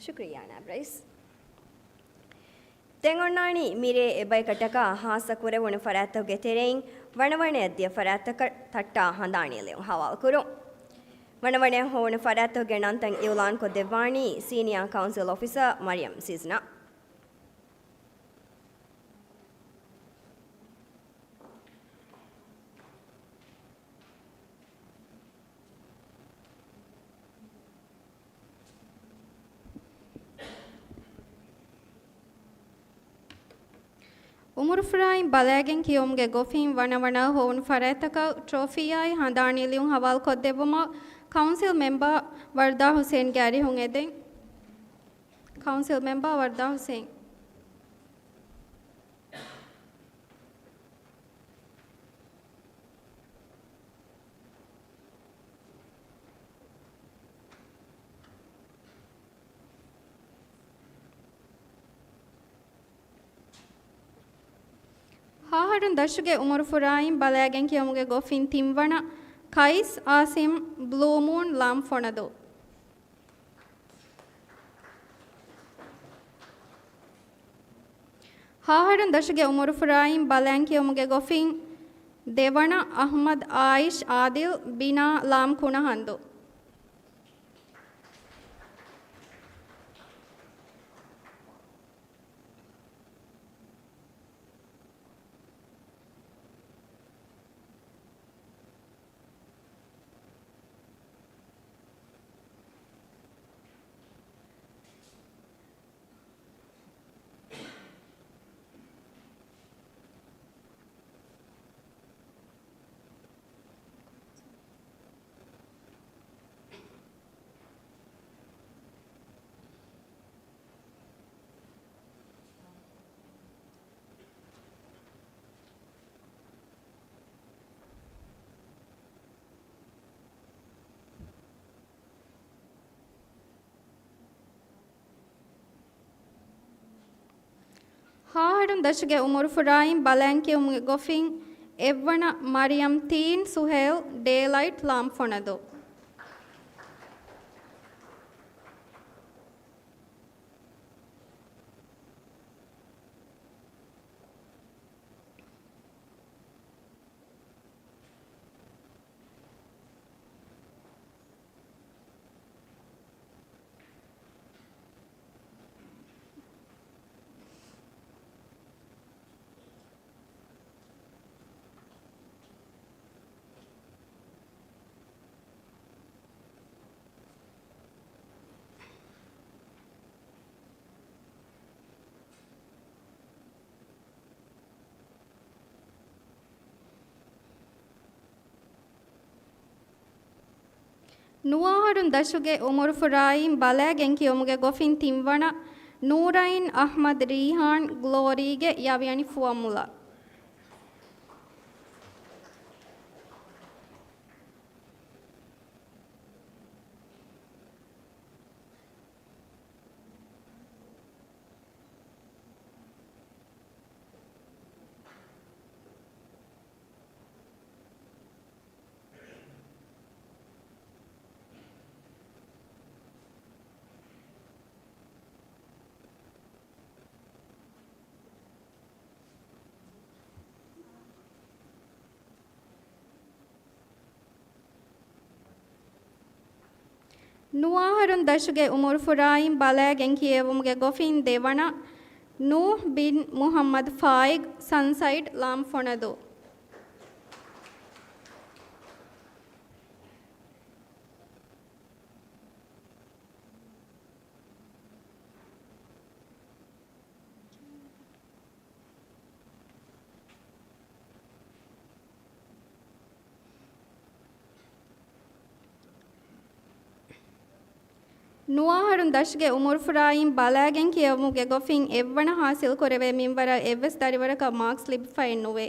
ޝުކުރިއްޔާ ނާއިބް ރައީސް. ދެން އޮންނާނީ މިރޭ އެބަޔަކަށްޓަކާ ހާއްސަ ކުރެވުނު ފަރާތްތަކުގެ ތެރެއިން ވަނަވަނައަށް ދިޔަ ފަރާތްތަކަށް ތައްޓާ ހަނދާނީ ލިޔުން ހަވާލުކުރުން. ވަނަވަނައަށް ހޮވުނު ފަރާތްތަކުގެ ނަންތައް އިއުލާންކޮށްދެއްވާނީ ސީނިއާ ކައުންސިލް އޮފިސަރ މަރިޔަމް ސިޒްނާ. އުމުރުފުރާއިން ބަލައިގެން ކިޔުމުގެ ގޮފިން ވަނަވަނައަށް ހޮވުނު ފަރާތްތަކަށް ޓްރޮފީއާއި ހަނދާނީ ލިޔުން ހަވާލުކޮށްދެއްވުމަށް ކައުންސިލް މެމްބަރ ވަރްދާ ހުސެންގެ އަރިހުން އެދެން. ކައުންސިލް މެމްބަރ ވަރްދާ ހުސެން. ހަ އަހަރުން ދަށުގެ އުމުރުފުރާއިން ބަލައިގެން ކިޔުމުގެ ގޮފިން ތިންވަނަ، ކައިސް އާސިމް، ބްލޫ މޫން، ލާމް ފޮނަދޫ. ހަ އަހަރުން ދަށުގެ އުމުރުފުރާއިން ބަލައިގެން ކިޔުމުގެ ގޮފިން ދެވަނަ، އަޙްމަދު އާއިޝް އާދިލް، ބިނާ، ލާމް ކުނަހަނދޫ. ހަ އަހަރުން ދަށުގެ އުމުރުފުރާއިން ބަލައިން ކިޔެވުމުގެ ގޮފިން އެއްވަނަ މަރިޔަމް ތީން ސުހޭލް ޑޭލައިޓް ލާމް ފޮނަދޫ. ނުވަ އަހަރުން ދަށުގެ އުމުރުފުރާއިން ބަލައިގެން ކިޔެވުމުގެ ގޮފިން ތިންވަނަ ނޫރައިން އަޙްމަދު ރީޙާން ގްލޯރީގެ ޔަވިޔަނި ފުވައްމުލަށް. ނުވަ އަހަރުން ދަށުގެ އުމުރުފުރާއިން ބަލައިގެން ކިޔެވުމުގެ ގޮފިން ދެވަނަ ނޫޙް ބިން މުޙައްމަދު ފާއިގް ސަންސައިޑް ލާމް ފޮނަދޫ. ނުވަ އަހަރުން ދަށުގެ އުމުރުފުރާއިން ބަލައިގެން ކިޔެވުމުގެ ގޮފިން އެއްވަނަ ހާސިލް ކުރެވޭ މިންވަރަށް އެއްވެސް ދަރިވަރަކަށް މާކްސް ލިބިފައެއް ނުވޭ.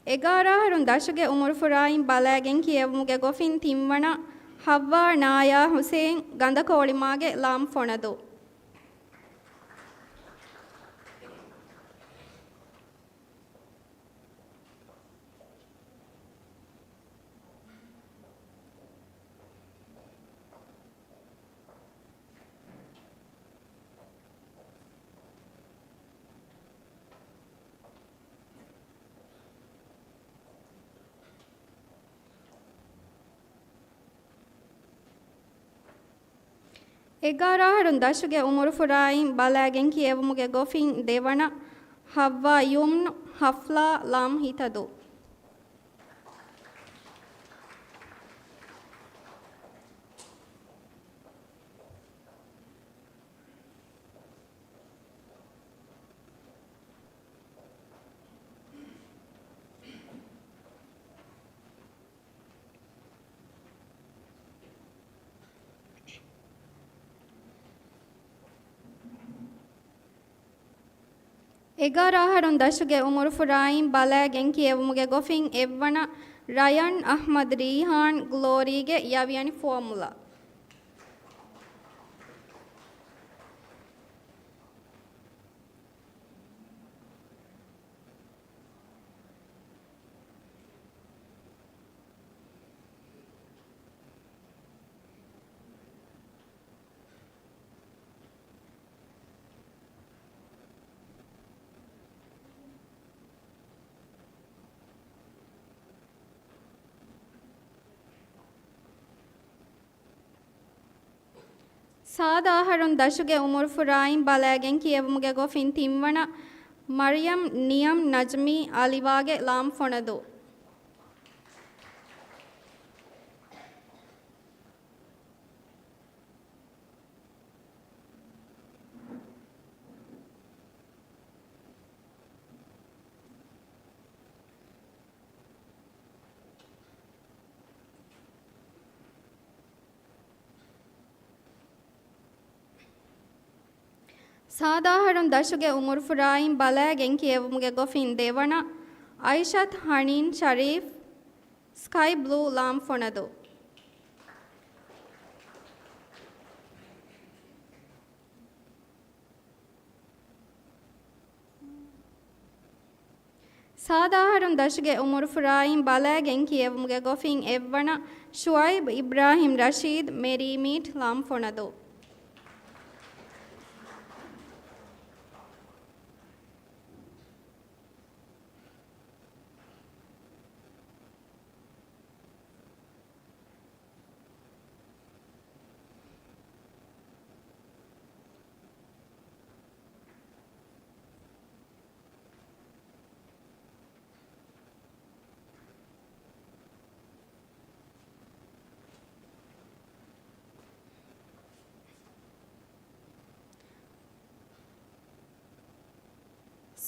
އެގާރަ އަހަރުން ދަށުގެ އުމުރުފުރާއިން ބަލައިގެން ކިޔެވުމުގެ ގޮފިން ތިންވަނަ ޙައްވާ ނާޔާ ޙުސެއިން ގަނދަކޮޅިމާގެ ލާމް ފޮނަދޫ. އެގާރަ އަހަރުން ދަށުގެ އުމުރުފުރާއިން ބަލައިގެން ކިޔެވުމުގެ ގޮފިން ދެވަނަ ޙައްވާ ޔުމްނު ޙަފްލާ ލާމް ހިތަދޫ. އެގާރަ އަހަރުން ދަށުގެ އުމުރުފުރާއިން ބަލައިގެން ކިޔެވުމުގެ ގޮފިން އެއްވަނަ ރަޔަން އަޙްމަދު ރީޙާން ގްލޯރީގެ ޔަވިޔަނި ފުވައްމުލަށް. ސާދަ އަހަރުން ދަށުގެ އުމުރުފުރާއިން ބަލައިގެން ކިޔެވުމުގެ ގޮފިން ތިންވަނަ މަރިޔަމް ނިޔަމް ނަޖްމީ އަލިވާގެ ލާމް ފޮނަދޫ. ސާދަ އަހަރުން ދަށުގެ އުމުރުފުރާއިން ބަލައިގެން ކިޔެވުމުގެ ގޮފިން ދެވަނަ އައިޝަތް ހަނީން ޝަރީފް ސްކައި ބްލޫ ލާމް ފޮނަދޫ. ސާދަ އަހަރުން ދަށުގެ އުމުރުފުރާއިން ބަލައިގެން ކިޔެވުމުގެ ގޮފިން އެއްވަނަ ޝުއައިބް އިބްރާހިމް ރަޝީދް، މެރީމީޓް، ލާމްފޮނަދޫ.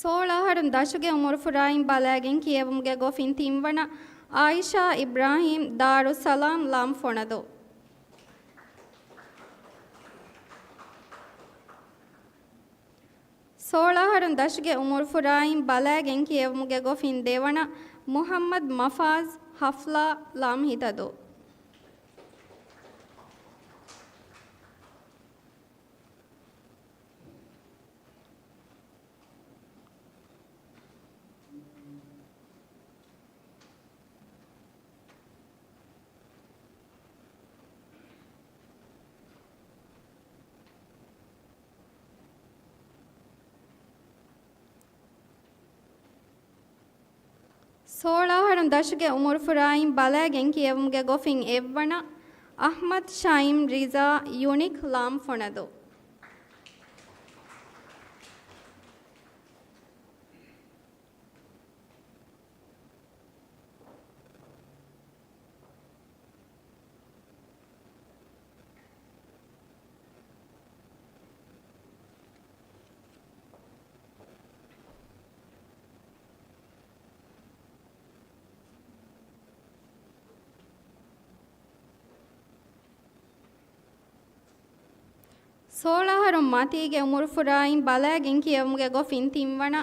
ސޯޅަ އަހަރުން ދަށުގެ އުމުރުފުރާއިން ބަލައިގެން ކިޔެވުމުގެ ގޮފިން ތިންވަނަ އާއިޝާ އިބްރާހީމް، ދާރުއްސަލާމް، ލާމްފޮނަދޫ. ސޯޅަ އަހަރުން ދަށުގެ އުމުރުފުރާއިން ބަލައިގެން ކިޔެވުމުގެ ގޮފިން ދެވަނަ މުޙައްމަދު މަފާޒް ހަފްލާ، ލާމްހިތަދޫ. ސޯޅަ އަހަރުން ދަށުގެ އުމުރުފުރާއިން ބަލައިގެން ކިޔެވުމުގެ ގޮފިން އެއްވަނަ އަޙްމަދު ޝައިމް ރިޒާ، ޔުނިކް، ލާމްފޮނަދޫ. ސޯޅަ އަހަރުން މަތީގެ އުމުރުފުރާއިން ބަލައިގެން ކިޔެވުމުގެ ގޮފިން ތިންވަނަ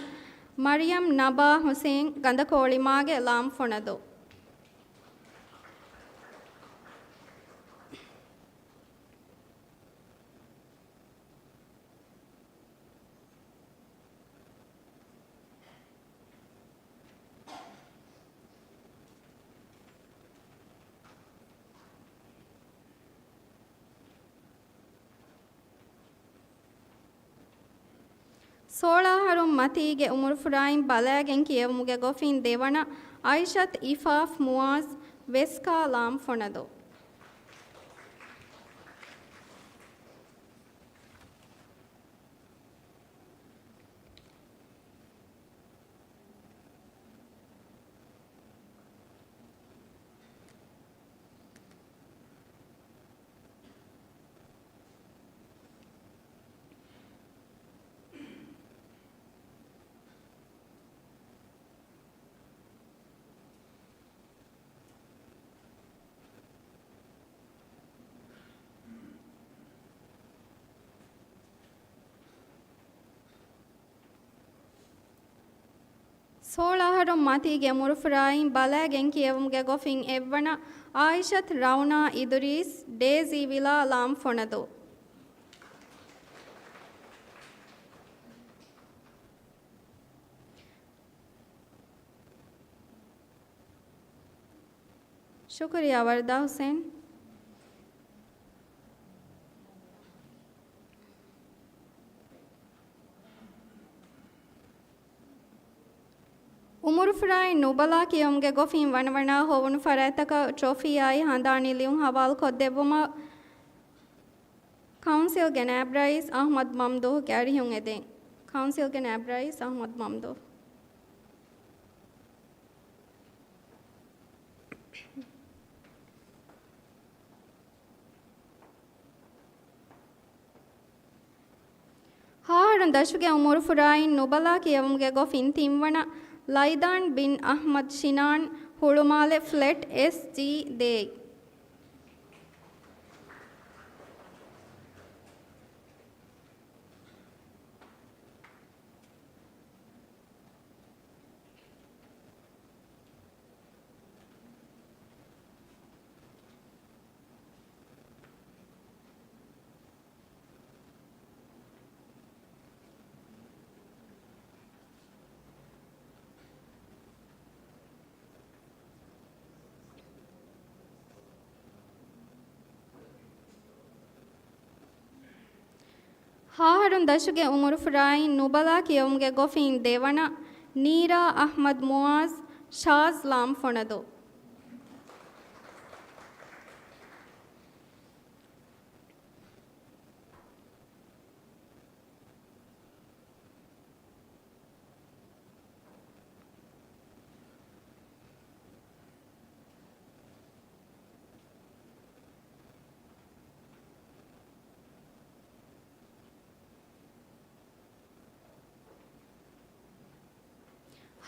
މަރިޔަމް ނަބާ ހުސެން، ގަނދަކޯޅިމާގެ، ލާމްފޮނަދޫ. ސޯޅަ އަހަރުން މަތީގެ އުމުރުފުރާއިން ބަލައިގެން ކިޔެވުމުގެ ގޮފިން ދެވަނަ އައިޝަތު އިފާފް މުއާޒް، ވެސްކާ، ލާމްފޮނަދޫ. ސޯޅަ އަހަރުން މަތީގެ އުމުރުފުރާއިން ބަލައިގެން ކިޔެވުމުގެ ގޮފިން އެއްވަނަ އާއިޝަތު ރައުނާ އިދުރީސް، ޑޭޒީ ވިލާ، ލާމްފޮނަދޫ. ޝުކުރިއްޔާ ވަރްދާ ހުސެން. އުމުރުފުރާއިން ނުބަލާ ކިޔެވުމުގެ ގޮފިން ވަނަވަނަ ހޮވުނު ފަރާތްތަކަށް ޓްރޮފީއާއި ހަނދާނީ ލިޔުން ހަވާލު ކޮށްދެއްވުމަށް ކައުންސިލްގެ ނާއިބް ރައީސް އަޙްމަދު މަމްދޫހުގެ އަރިހުން އެދެން. ކައުންސިލްގެ ނާއިބް ރައީސް އަޙްމަދު މަމްދޫހު. ހަ އަހަރުން ދަށުގެ އުމުރުފުރާއިން ނުބަލާ ކިޔެވުމުގެ ގޮފިން ތިންވަނަ ލައިދާން ބިން އަޙްމަދު ޝިނާން، ހުޅުމާލެ ފްލެޓް، އެސް ޖީ ދޭއް. ހަ އަހަރުން ދަށުގެ އުމުރުފުރާއިން ނުބަލާ ކިޔެވުމުގެ ގޮފިން ދެވަނަ، ނީރާ އަޙްމަދު މުޢާޒް، ޝާޒް ލާމްފޮނަދޫ.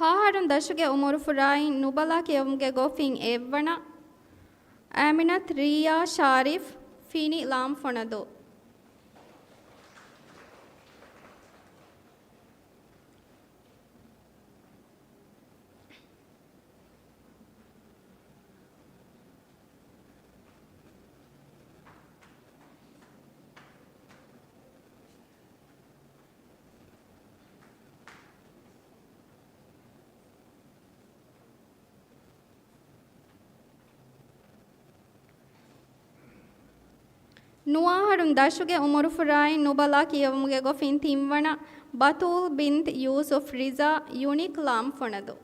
ހަ އަހަރުން ދަށުގެ އުމުރުފުރާއިން ނުބަލާ ކިޔެވުމުގެ ގޮފިން އެއްވަނަ، އާމިނަތު ރިއްޔާ ޝާރިފް، ފިނި ލާމްފޮނަދޫ. ނުވަ އަހަރުން ދަށުގެ އުމުރުފުރާއިން ނުބަލާ ކިޔެވުމުގެ ގޮފިން ތިންވަނަ، ބަތޫލް ބިންތު ޔޫސުފް ރިޒާ، ޔުނިކް ލާމްފޮނަދޫ.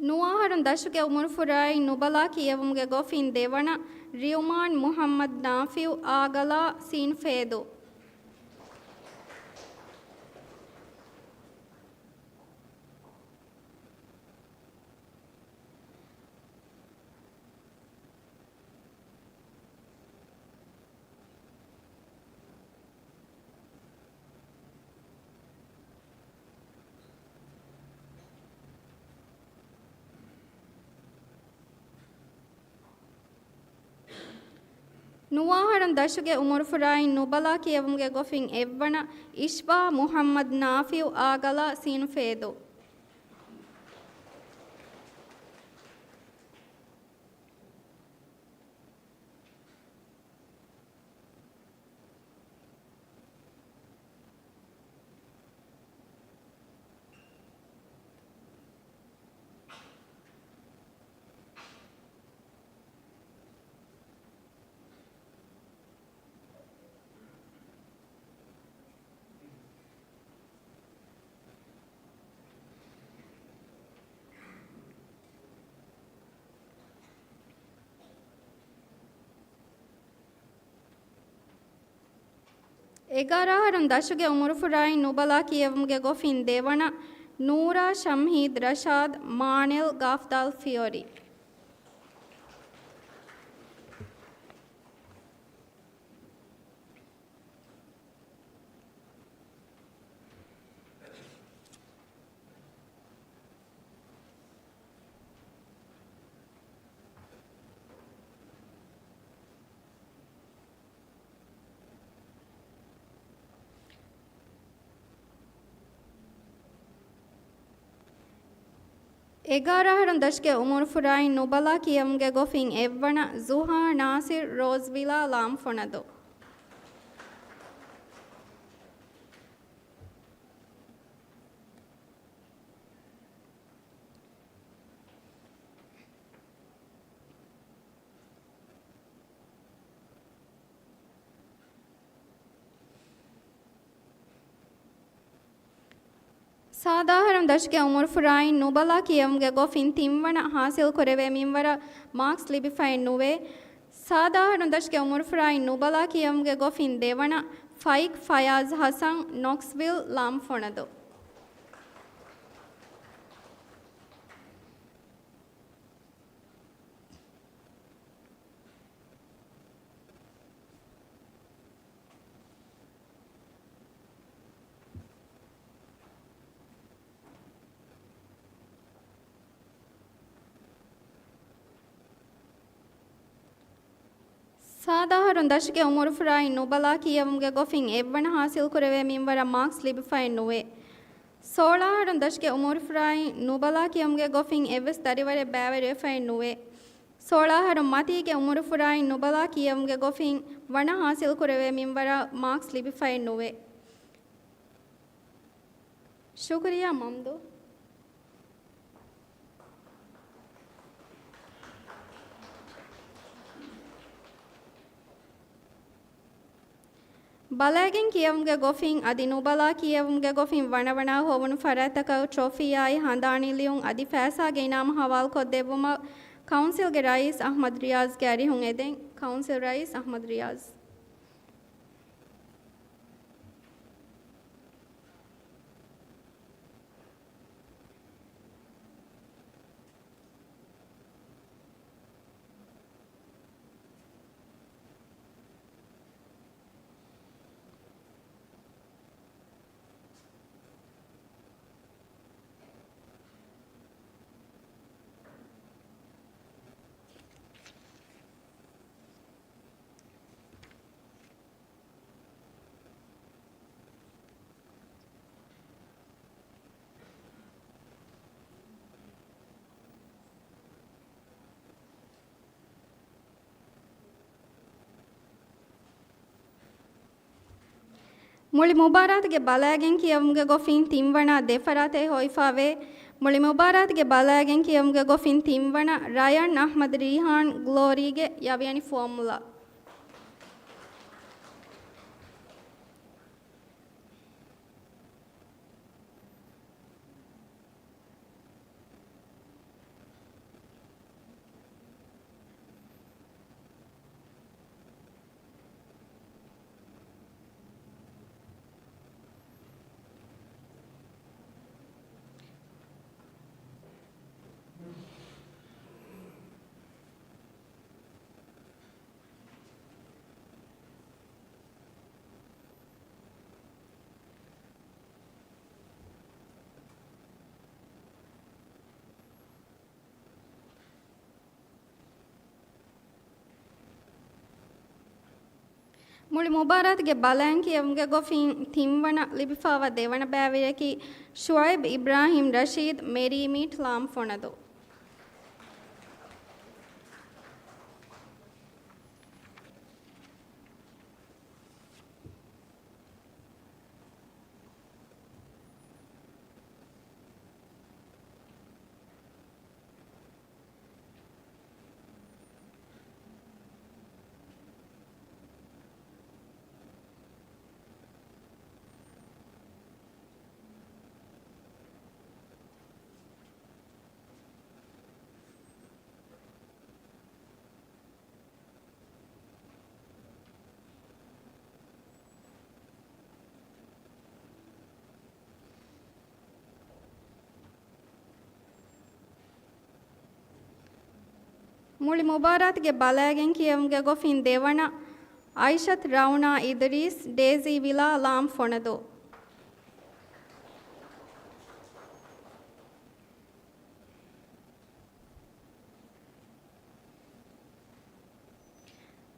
ނުވަ އަހަރުން ދަށުގެ އުމުރުފުރާއިން ނުބަލާ ކިޔެވުމުގެ ގޮފިން ދެވަނަ، ރިއުމާން މުޙައްމަދު ނާފިޢު، އާގަލާ، ސީން ފޭދޫ. ނުވަ އަހަރުން ދަށުގެ އުމުރުފުރާއިން ނުބަލާ ކިޔެވުމުގެ ގޮފިން އެއްވަނަ، އިޝްބާ މުޙައްމަދު ނާފިޢު، އާގަލާ، ސީން ފޭދޫ. އެގާރަ އަހަރުން ދަށުގެ އުމުރުފުރާއިން ނުބަލާ ކިޔެވުމުގެ ގޮފިން ދެވަނަ، ނޫރާ ޝަމްހީދު ރަޝާދު، މާނެލް ގާފްދާލް ފިޔޮރީ. އެގާރަ އަހަރުން ދަށުގެ އުމުރުފުރާއިން ނުބަލާ ކިޔެވުމުގެ ގޮފިން އެއްވަނަ، ޒުހާ ނާސިރު ރޯޒްވިލާ ލާމްފޮނަދޫ. ސާދަ އަހަރުން ދަށުގެ އުމުރުފުރާއިން ނުބަލާ ކިޔެވުމުގެ ގޮފިން ތިންވަނަ، ހާސިލް ކުރެވޭ މިންވަރަށް މާކްސް ލިބިފައެއް ނުވޭ. ސާދަ އަހަރުން ދަށުގެ އުމުރުފުރާއިން ނުބަލާ ކިޔެވުމުގެ ގޮފިން ދެވަނަ، ފައިކް ފަޔާޒް ހަސަން، ނޮކްސްވިލް ލާމްފޮނަދޫ. ސާދަ އަހަރުން ދަށުގެ އުމުރުފުރާއިން ނުބަލާ ކިޔެވުމުގެ ގޮފިން އެއްވަނަ ހާސިލްކުރެވޭ މިންވަރަށް މާކްސް ލިބިފައެއް ނުވޭ. ސޯޅަ އަހަރުން ދަށުގެ އުމުރުފުރާއިން ނުބަލާ ކިޔެވުމުގެ ގޮފިން އެއްވެސް ދަރިވަރެއް ބައިވެރިވެފައެއް ނުވޭ. ސޯޅަ އަހަރުން މަތީގެ އުމުރުފުރާއިން ނުބަލާ ކިޔެވުމުގެ ގޮފިން ވަނަ ހާސިލްކުރެވޭ މިންވަރަށް މާކްސް ލިބިފައެއް ނުވޭ. ޝުކުރިއްޔާ މަމްދޫ. ބަލައިގެން ކިޔެވުމުގެ ގޮފިން އަދި ނުބަލާ ކިޔެވުމުގެ ގޮފިން ވަނަވަނައަށް ހޮވުނު ފަރާތްތަކަށް ޓްރޮފީއާއި ހަނދާނީ ލިޔުން އަދި ފައިސާގެ އިނާމު ހަވާލުކޮށްދެއްވުމަށް ކައުންސިލްގެ ރައީސް އަޙްމަދު ރިޔާޒްގެ އަރިހުން އެދެން. ކައުންސިލް ރައީސް އަޙްމަދު ރިޔާޒް. މުޅި މުބާރާތުގެ ބަލައިގެން ކިޔެވުމުގެ ގޮފިން ތިންވަނަ ދެ ފަރާތެއް ހޮވިފަވޭ. މުޅި މުބާރާތުގެ ބަލައިގެން ކިޔެވުމުގެ ގޮފިން ތިންވަނަ ރަޔަން އަޙްމަދު ރީހާން ގްލޯރީގެ ޔަވިޔަނި ފުވައްމުލައް. މުޅި މުބާރާތުގެ ބަލައިގެން ކިޔެވުމުގެ ގޮފިން ތިންވަނަ ލިބިފައިވާ ދެވަނަ ބައިވެރިޔަކީ ޝުޢައިބް އިބްރާހިމް ރަޝީދު، މެރީ މީޓް، ލާމް ފޮނަދޫ. މުޅި މުބާރާތުގެ ބަލައިގެން ކިޔެވުމުގެ ގޮފިން ދެވަނަ، އައިޝަތު ރައުނާ އިދްރީސް، ޑޭޒީ ވިލާ، ލާމް ފޮނަދޫ.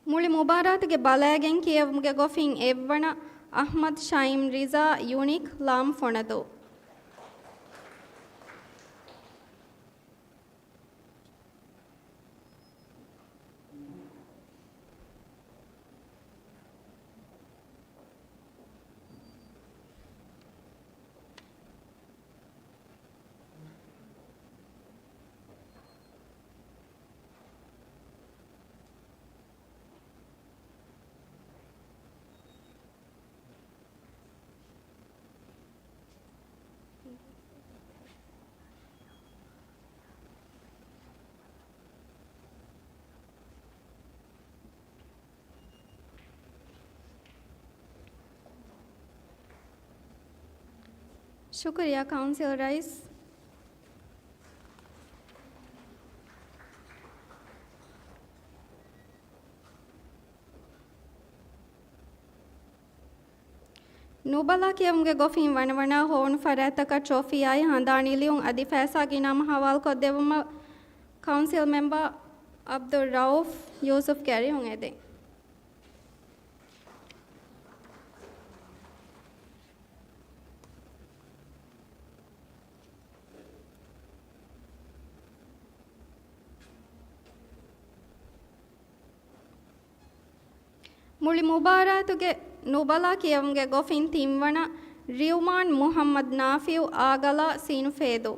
މުޅި މުބާރާތުގެ ބަލައިގެން ކިޔެވުމުގެ ގޮފިން އެއްވަނަ، އަޙްމަދު ޝައިމް ރިޒާ، ޔުނީކް، ލާމް ފޮނަދޫ. ޝުކުރިއްޔާ ކައުންސިލް ރައީސް. ނުބަލާ ކިޔެވުމުގެ ގޮފިން ވަނަވަނަ ހޮވުނު ފަރާތްތަކަށް ޓްރޮފީއާއި ހަނދާނީ ލިޔުން އަދި ފައިސާގެ އިނާމު ހަވާލުކޮށްދެއްވުމަށް ކައުންސިލް މެމްބަރ އަބްދުއްރައޫފް ޔޫސުފްގެ އަރިހުން އެދެން. މުޅި މުބާރާތުގެ ނުބަލާ ކިޔެވުމުގެ ގޮފިން ތިންވަނަ، ރިއުމާން މުހައްމަދު ނާފިއު، އާގަލާ، ސީނުފޭދޫ.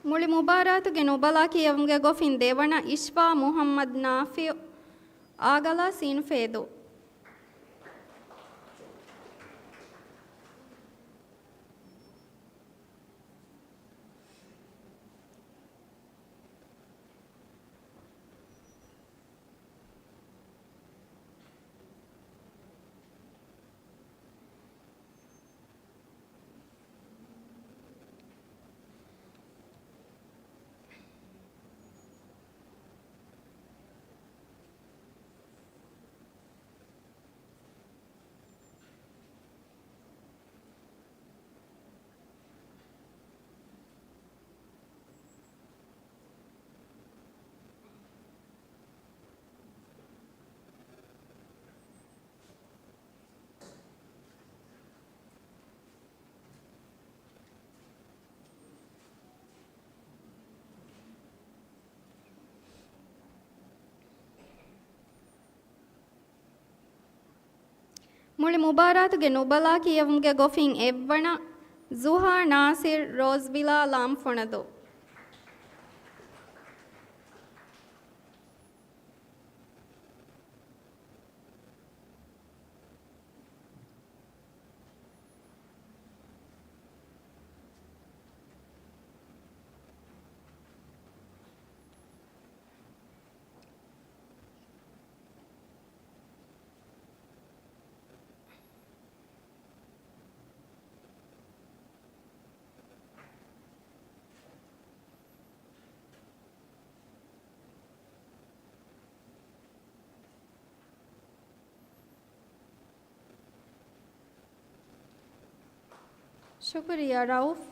މުޅި މުބާރާތުގެ ނުބަލާ ކިޔެވުމުގެ ގޮފިން ދެވަނަ، އިޝްބާ މުހައްމަދު ނާފިއު، އާގަލާ، ސީނުފޭދޫ. މުޅި މުބާރާތުގެ ނުބަލާ ކިޔެވުމުގެ ގޮފިން އެއްވަނަ، ޒުހާ ނާސިރު، ރޯޒްވިލާ، ލާމްފޮނަދޫ. ޝުކުރިއްޔާ ރައުފް.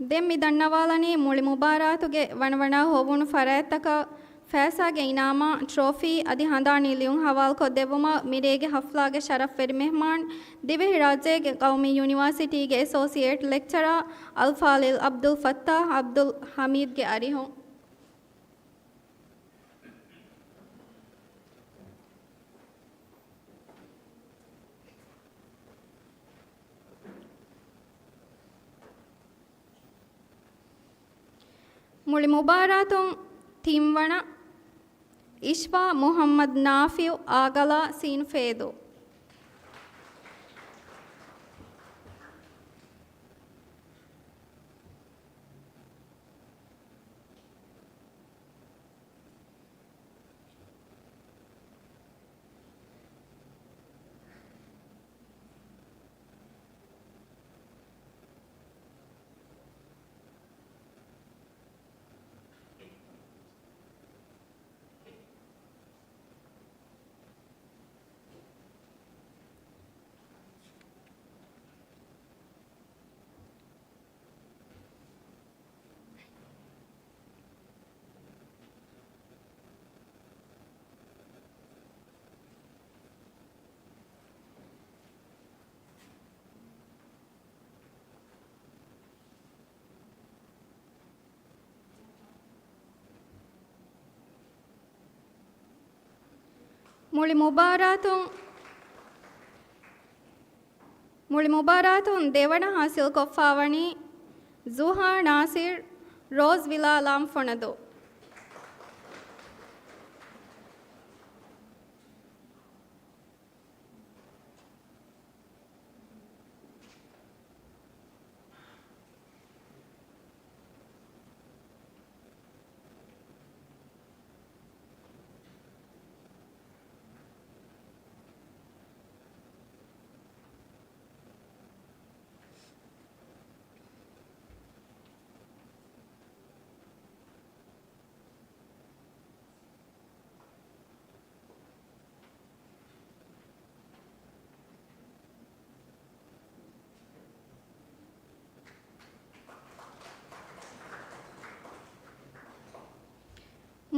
ދެން މި ދަންނަވާލަނީ މުޅި މުބާރާތުގެ ވަނަވަނަ ހޮވުނު ފަރާތްތަކަށް ފައިސާގެ އިނާމާ، ޓްރޮފީ އަދި ހަނދާނީ ލިޔުން ހަވާލުކޮށްދެއްވުމަށް މިރޭގެ ހަފްލާގެ ޝަރަފްވެރި މެހްމާން، ދިވެހިރާއްޖޭގެ ޤައުމީ ޔުނިވާސިޓީގެ އެސޯސިއޭޓް ލެކްޗަރާ އަލްފާޟިލް ޢަބްދުލް ފައްތާޙް ޢަބްދުލް ޙަމީދްގެ އަރިހުން. މުޅި މުބާރާތުން ތިންވަނަ، އިޝްބާ މުޙައްމަދު ނާފިޢު އާގަލާ ސީނު ފޭދޫ. މުޅި މުބާރާތުން، މުޅި މުބާރާތުން ދެވަނަ ހާސިލްކޮށްފާވަނީ ޒުހާ ނާސިރު، ރޯޒްވިލާ، ލާމްފޮނަދޫ.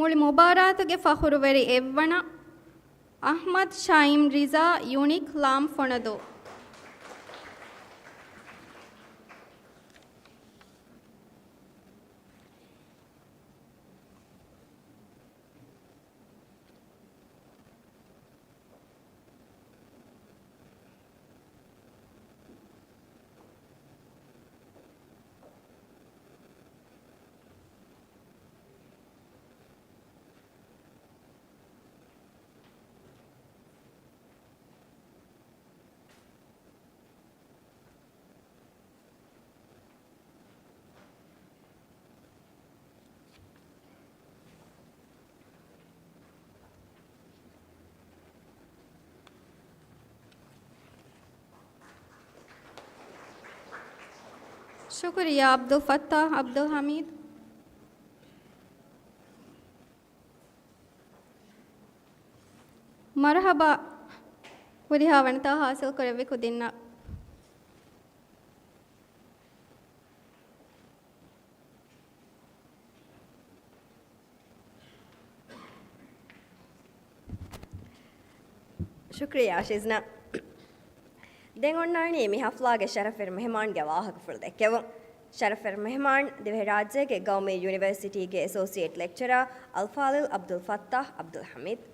މުޅި މުބާރާތުގެ ފަޚުރުވެރި އެއްވަނަ އަޙްމަދު ޝައިމް ރިޒާ، ޔޫނިކް ލާމް ފޮނަދޫ. ޝުކުރިއްޔާ ޢަބްދުލް ފައްތާޙް ޢަބްދުލް ޙަމީދު. މަރުޙަބާ ހުރިހާ ވަނިތާ ޙާޞިލް ކުރެއްވި ކުދިންނަށް. ޝުކުރިއްޔާ ޝިޒްނާ. ދެން އޮންނާނީ މި ޙަފްލާގެ ޝަރަފުވެރި މެހެމާންގެ ވާހަކަފުޅު ދެއްކެވުން. ޝަރަފުވެރި މެހެމާން ދިވެހިރާއްޖޭގެ ގައުމީ ޔުނިވަރސިޓީގެ އެސޯސިއޭޓް ލެކްޗަރާ އަލްފާޟިލް ޢަބްދުލް ފައްތާޙް ޢަބްދުލް ޙަމީދު.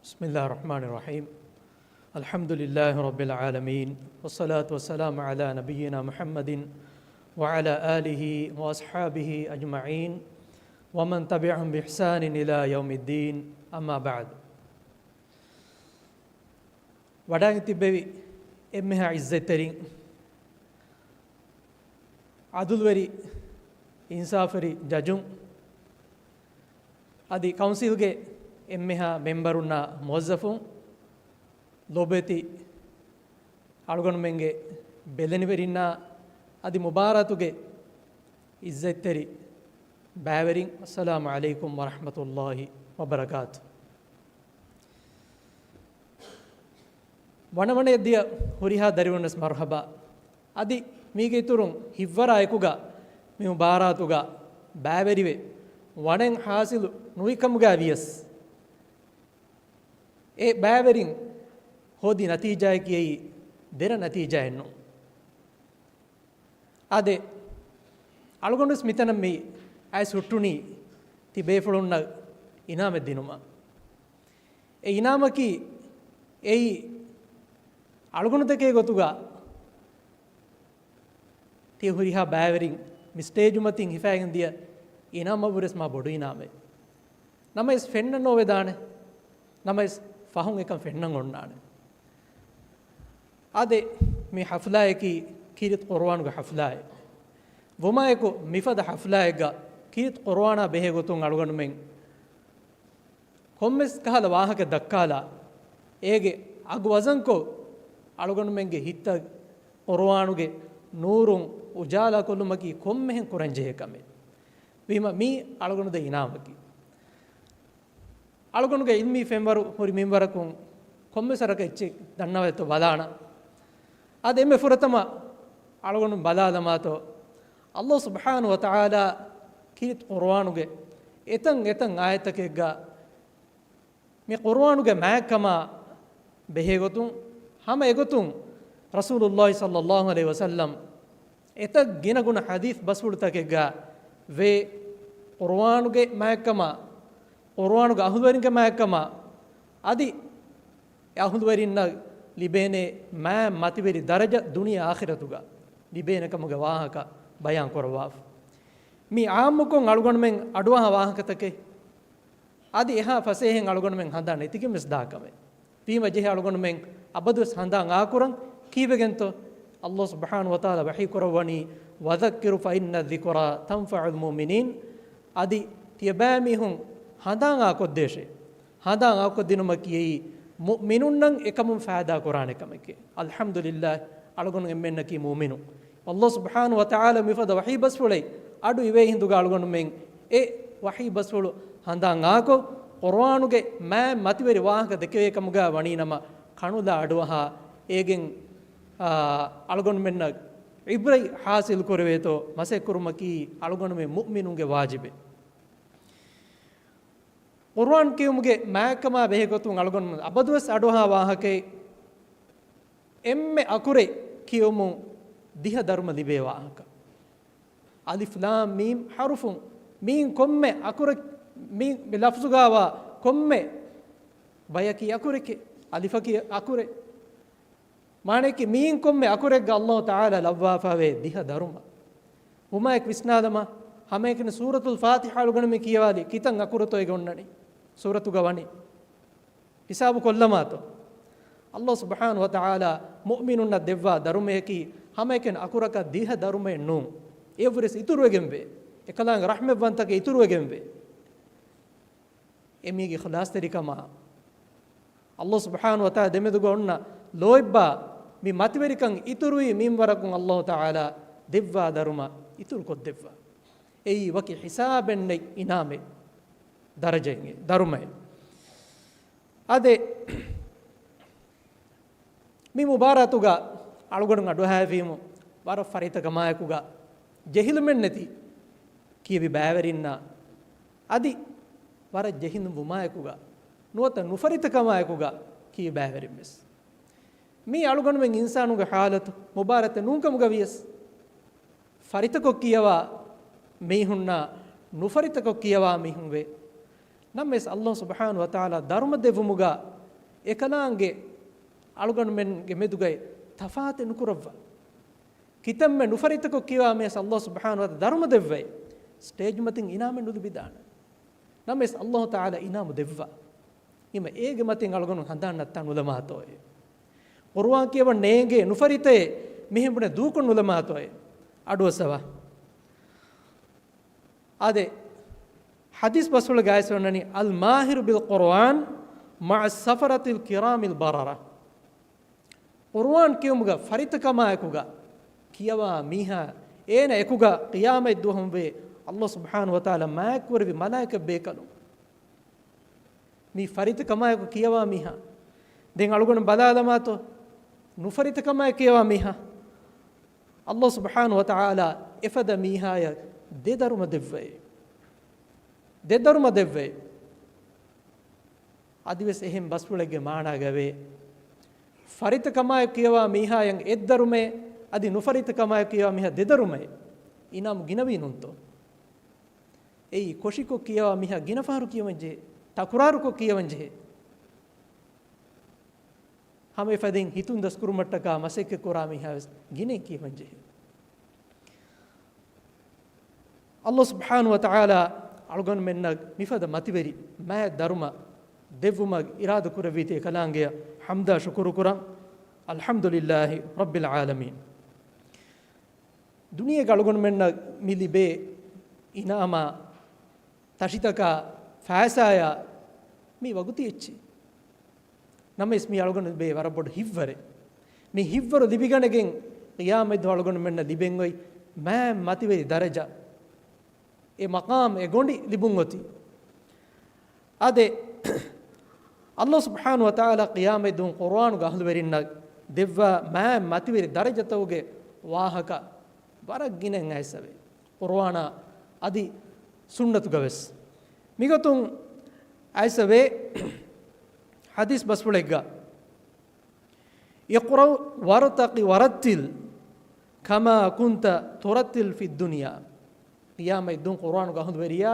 بسم الله الرحمن الرحيم. الحمد لله رب العالمين، والصلاة والسلام على نبينا محمد وعلى آله وأصحابه أجمعين، ومن تبعهم بإحسان إلى يوم الدين، أما بعد. ވަޑައިގެން ތިއްބެވި އެންމެހާ ޢިއްޒަތްތެރިން، ޢަދުލުވެރި އިންސާފުވެރި ޖަޖުން، އަދި ކައުންސިލްގެ އެންމެހާ މެމްބަރުންނާ މުވައްޒަފުން، ލޯބިވެތި އަޅުގަނޑުމެންގެ ބެލެނިވެރިންނާ އަދި މުބާރާތުގެ ޢިއްޒަތްތެރި ބައިވެރިން، އައްސަލާމު ޢަލައިކުމް ވަރަޙްމަތުﷲި ވަބަރަކާތު. ވަނަވަނައަށް ދިޔަ ހުރިހާ ދަރިވަރުންވެސް މަރުޙަބާ. އަދި މީގެ އިތުރުން ހިތްވަރާ އެކުގަ މި މުބާރާތުގަ ބައިވެރިވެ، ވަނެއް ޙާޞިލު ނުވިކަމުގަ ވިޔަސް، އެ ބައިވެރިން ހޯދި ނަތީޖާއަކީ އެއީ ދެރަ ނަތީޖާއެއް ނޫން. އާދެ، އަޅުގަނޑުވެސް މިތަނަށް މި އައިސް ހުއްޓުނީ ތި ބޭފުޅުންނަށް އިނާމެއް ދިނުމަށް. އެ އިނާމަކީ އެއީ އަޅުގަނޑުތަކެއް ގޮތުގަ ތި ހުރިހާ ބައިވެރިން މި ސްޓޭޖު މަތިން ހިފައިގެން ދިޔަ އިނާމަށްވުރެސް މާ ބޮޑު އިނާމެއް. ނަމަވެސް ފެންނަން ނޯވެދާނެ. ނަމަވެސް ފަހުން އެކަން ފެންނަން އޮންނާނެ. އާދެ، މި ޙަފްލާއަކީ ކީރިތި ޤުރުއާނުގެ ޙަފްލާއެއް. ވުމާއެކު މިފަދަ ޙަފްލާއެއްގަ ކީރިތި ޤުރުއާނާ ބެހޭ ގޮތުން އަޅުގަނޑުމެން ކޮންމެސް ކަހަލަ ވާހަކަ ދައްކާލާ، އޭގެ އަގު ވަޒަންކޮށް، އަޅުގަނޑުމެންގެ ހިތްތައް ޤުރުއާނުގެ ނޫރުން އުޖާލާ ކޮށްލުމަކީ ކޮންމެހެން ކުރަންޖެހޭ ކަމެއް. ވީމަ މީ އަޅުގަނޑު ދޭ އިނާމަކީ. އަޅުގަނޑުގެ ޢިލްމީ ފެންވަރު ހުރި މިންވަރަކުން ކޮންމެސް ވަރަކަށް އެއްޗެއް ދަންނަވައިތޯ ބަލާނަ. އަދި އެންމެ ފުރަތަމަ އަޅުގަނޑު ބަލާލަމާތޯ، ﷲ ސުބްޙާނަހޫ ވަތަޢާލާ ކީރިތި ޤުރުއާނުގެ އެތަން އެތަން އާޔަތްތަކެއްގަ މި ޤުރުއާނުގެ މާތްކަމާ ބެހޭގޮތުން، ހަމަ އެގޮތުން ރަސޫލުﷲ ޞައްލަﷲު ޢަލައިހި ވަސައްލަމް އެތައް ގިނަގުނަ ޙަދީޘް ބަސްފުޅުތަކެއްގަ ވޭ، ޤުރުއާނުގެ މާތްކަމާ، ޤުރުއާނުގެ އަހުލުވެރިންގެ މާތްކަމާ، އަދި އެ އަހުލުވެރިންނަށް ލިބޭނެ މާތް މަތިވެރި ދަރަޖަ ދުނިޔެ އާޚިރަތުގަ ލިބޭނެ ކަމުގެ ވާހަކަ ބަޔާން ކުރައްވާފަ. މީ ޢާއްމުކޮށް އަޅުގަނޑުމެން އަޑުއަހާ ވާހަކަތަކެއް. އަދި އެހާ ފަސޭހައިން އަޅުގަނޑުމެން ހަނދާން ނެތިގެން ވެސް ދާ ކަމެއް. ވީމަ ޖެހޭ އަޅުގަނޑުމެން އަބަދުވެސް ހަނދާން އާކުރަން. ކީއްވެގެންތޯ؟ ﷲ ސުބްޙާނަހޫ ވަތަޢާލާ ވަޙީ ކުރައްވަނީ، "وذكر فإن الذكرى تنفع المؤمنين." އަދި ތިޔަބައިމީހުން ހަނދާން އާކޮށްދޭށޭ. ހަނދާން އާކޮށްދިނުމަކީ އެއީ މުއުމިނުންނަށް އެކަމުން ފައިދާ ކުރާނެ ކަމެކޭ. އަލްޙަމްދުލިއްލާހް، އަޅުގަނޑު އެންމެންނަކީ މުއުމިނުން. ﷲ ސުބްޙާނަހޫ ވަތަޢާލާ މިފަދަ ވަޙީ ބަސްފުޅެއް އަޑު އިވޭ ހިނދުގަ އަޅުގަނޑުމެން އެ ވަޙީ ބަސްފުޅު ހަނދާން އާކޮށް، ޤުރުއާނުގެ މާތް މަތިވެރި ވާހަކަ ދެކެވޭ ކަމުގަ ވަނީ ނަމަ، ކަނުލާ އަޑުއަހާ އޭގެން، އާ، އަޅުގަނޑުމެންނަށް ޢިބްރަތް ޙާޞިލް ކުރެވޭތޯ މަސައްކަތް ކުރުމަކީ އަޅުގަނޑުމެން މުއުމިނުންގެ ވާޖިބެއް. ޤުރުއާން ކިޔުމުގެ މާތްކަމާ ބެހޭގޮތުން އަޅުގަނޑު އަބަދުވެސް އަޑުއަހާ ވާހަކައެއް، އެންމެ އަކުރެއް ކިޔުމުން ދިހަ ދަރުމަ ލިބޭ ވާހަކަ. އަލިފް ލާމް މީމް ޙަރުފުން، މީން ކޮންމެ އަކުރެއް، މީ މި ލަފްޒުގާވާ ކޮންމެ ބަޔަކީ އަކުރެކޭ، އަލިފަކީ އަކުރެއް. މާނައަކީ މީން ކޮންމެ އަކުރެއްގަ އައްލާހު ތަޢާލާ ލައްވާފަވޭ ދިހަ ދަރުމަ. ވުމާއެކު ވިސްނާލަމާ، ހަމައެކަނި ސޫރަތުލް ފާތިޙާ އަޅުގަނޑުމެން ކިޔަވާލީ ކިތަން އަކުރުތޯ އޭގަ އޮންނަނީ؟ ސޫރަތުގަ ވަނީ. ހިސާބު ކޮށްލަމާތޯ؟ އައްލާހު ސުބްޙާނަހު ވަތަޢާލާ މުއުމިނުންނަށް ދެއްވާ ދަރުމަޔަކީ ހަމައެކަނި އަކުރަކަށް ދިހަ ދަރުމައެއް ނޫން. އެއަށްވުރެސް އިތުރުވެގެންވޭ. އެކަލާނގެ ރަޙްމަތްވަންތަކަށް އިތުރުވެގެންވޭ. އެ މީގެ އިޚްލާޞްތެރިކަމާ، އައްލާހު ސުބްޙާނަހު ވަތަޢާލާ ދެމެދުގަ އޮންނަ ލޯތްބާ މި މަތިވެރިކަން އިތުރުވީ މިންވަރަކުން އައްލާހު ތަޢާލާ ދެއްވާ ދަރުމަ އިތުރުކޮށްދެއްވާ. އެއީ ވަކި ހިސާބެއް ނެތް އިނާމެއް، ދަރަޖައެއް، ދަރުމައެއް. އާދެ، މި މުބާރާތުގަ އަޅުގަނޑު އަޑުއަހާފީމު ވަރަށް ފަރިތަކަމާއެކުގަ ޖެހިލުމެއް ނެތި ކިޔެވި ބައިވެރިންނާ އަދި ވަރަށް ޖެހިލުން ވުމާއެކުގަ ނުވަތަ ނުފަރިތަކަމާއެކުގަ ކިޔި ބައިވެރިން ވެސް. މީ އަޅުގަނޑުމެން އިންސާނުގެ ޙާލަތު މުބާރާތެއް ނޫންކަމުގަ ވިޔަސް، ފަރިތަކޮށް ކިޔަވާ މީހުންނާ ނުފަރިތަކޮށް ކިޔަވާ މީހުން ވޭ. ނަމަވެސް އައްލާހު ސުބްޙާނަހު ވަތަޢާލާ ދަރުމަ ދެއްވުމުގަ އެކަލާނގެ އަޅުގަނޑުމެންގެ މެދުގައި ތަފާތެއް ނުކުރައްވާ. ކިތަންމެ ނުފަރިތަކޮށް ކިޔަވާ މީހަކަށް އައްލާހު ސުބްޙާނަހު ވަތަޢާލާ ދަރުމަ ދެއްވައި، ސްޓޭޖް މަތިން އިނާމެއް ނުލިބިދާނެ. ނަމަވެސް އައްލާހު ތަޢާލާ އިނާމު ދެއްވާ. ހަމަ އޭގެ މަތިން އަޅުގަނޑު ހަނދާން ނައްތާ ނުލަމާތޯއޭ؟ ޤުރުއާން ކިޔަވަން ނޭނގޭ ނުފަރިތައޭ މިހެން ބުނެ ދޫކޮށް ނުލަމާތޯއޭ؟ އަޑުއައްސަވާ. އާދެ، ޙަދީޘް ބަސްފުޅުގައި އައިސް ވަންނަނީ، "الْمَاهِرُ بِالْقُرْآنِ مَعَ السَّفَرَةِ الْكِرَامِ الْبَرَرَةِ." ޤުރުއާން ކިޔުމުގަ ފަރިތަކަމާއެކުގަ ކިޔަވާ މީހާ އޭނަ އެކުގަ ޤިޔާމަތް ދުވަހުން ވޭ އައްލާހު ސުބްޙާނަހު ވަތަޢާލާ މާތްކުރެއްވި މަލާއިކަ ބޭކަލުން. މީ ފަރިތަކަމާއެކު ކިޔަވާ މީހާ. ދެން އަޅުގަނޑު ބަލާލަމާތޯ، ނުފަރިތަކަމާއެކު ކިޔަވާ މީހާ. އައްލާހު ސުބްޙާނަހު ވަތަޢާލާ އެފަދަ މީހާޔަށް ދެ ދަރުމަ ދެއްވައޭ. ދެ ދަރުމަ ދެއްވައޭ. އަދިވެސް އެހެން ބަސްފުޅެއްގެ މާނާގައިވޭ، ފަރިތަކަމާއެކު ކިޔަވާ މީހާޔަށް އެއްދަރުމައެއް، އަދި ނުފަރިތަކަމާއެކު ކިޔަވާ މީހާ ދެދަރުމައެއް. އިނާމު ގިނަވީ ނޫންތޯ؟ އެއީ ކޮށިކޮށް ކިޔަވާ މީހާ ގިނަ ފަހަރު ކިޔަވަން ޖެހޭ، ތަކުރާރުކޮށް ކިޔަވަން ޖެހޭ. ހަމަ އެފަދައިން ހިތުން ދަސްކުރުމަށްޓަކާ މަސައްކަތް ކުރާ މީހާ ވެސް ގިނައިން ކިޔަވަން ޖެހޭ. އައްލާހު ސުބްޙާނަހު ވަތަޢާލާ އަޅުގަނޑުމެންނަށް މިފަދަ މަތިވެރި މާތް ދަރުމަ ދެއްވުމަށް އިރާދަ ކުރެއްވީތީ އެކަލާނގެއަށް ޙަމްދާ ޝުކުރު ކުރަން. އަލްޙަމްދުލިއްލާހި ރައްބިލް ޢާލަމީން. ދުނިޔޭގަ އަޅުގަނޑުމެންނަށް މި ލިބޭ އިނާމާ، ތަށިތަކާ، ފައިސާޔާ މީ ވަގުތީ އެއްޗެއް. ނަމަވެސް މީ އަޅުގަނޑު ލިބޭ ވަރަށް ބޮޑު ހިތްވަރެއް. މި ހިތްވަރު ލިބިގަނެގެން ޤިޔާމަތްދުވަހު އަޅުގަނޑުމެންނަށް ލިބެން އޮތް މާތް މަތިވެރި ދަރަޖަ، އެ މަޤާމް، އެ ގޮނޑި ލިބުން އޮތީ. އާދެ، އައްލާހު ސުބްޙާނަހު ވަތަޢާލާ ޤިޔާމަތްދުވަހު ޤުރުއާނުގެ އަހުލުވެރިންނަށް ދެއްވާ މާތް މަތިވެރި ދަރަޖަތަކުގެ ވާހަކަ ވަރަށް ގިނައިން އައިސްއެވެ. ޤުރުއާނާ އަދި ސުންނަތުގަ ވެސް. މިގޮތުން އައިސްއެވެ. ޙަދީޘް ބަސްފުޅެއްގަ، "اقْرَأْ وَارْتَقِ وَرَتِّلْ كَمَا كُنْتَ تُرَتِّلُ فِي الدُّنْيَا." ޤިޔާމަތްދުވަހު ޤުރުއާނުގެ އަހުލުވެރިޔާ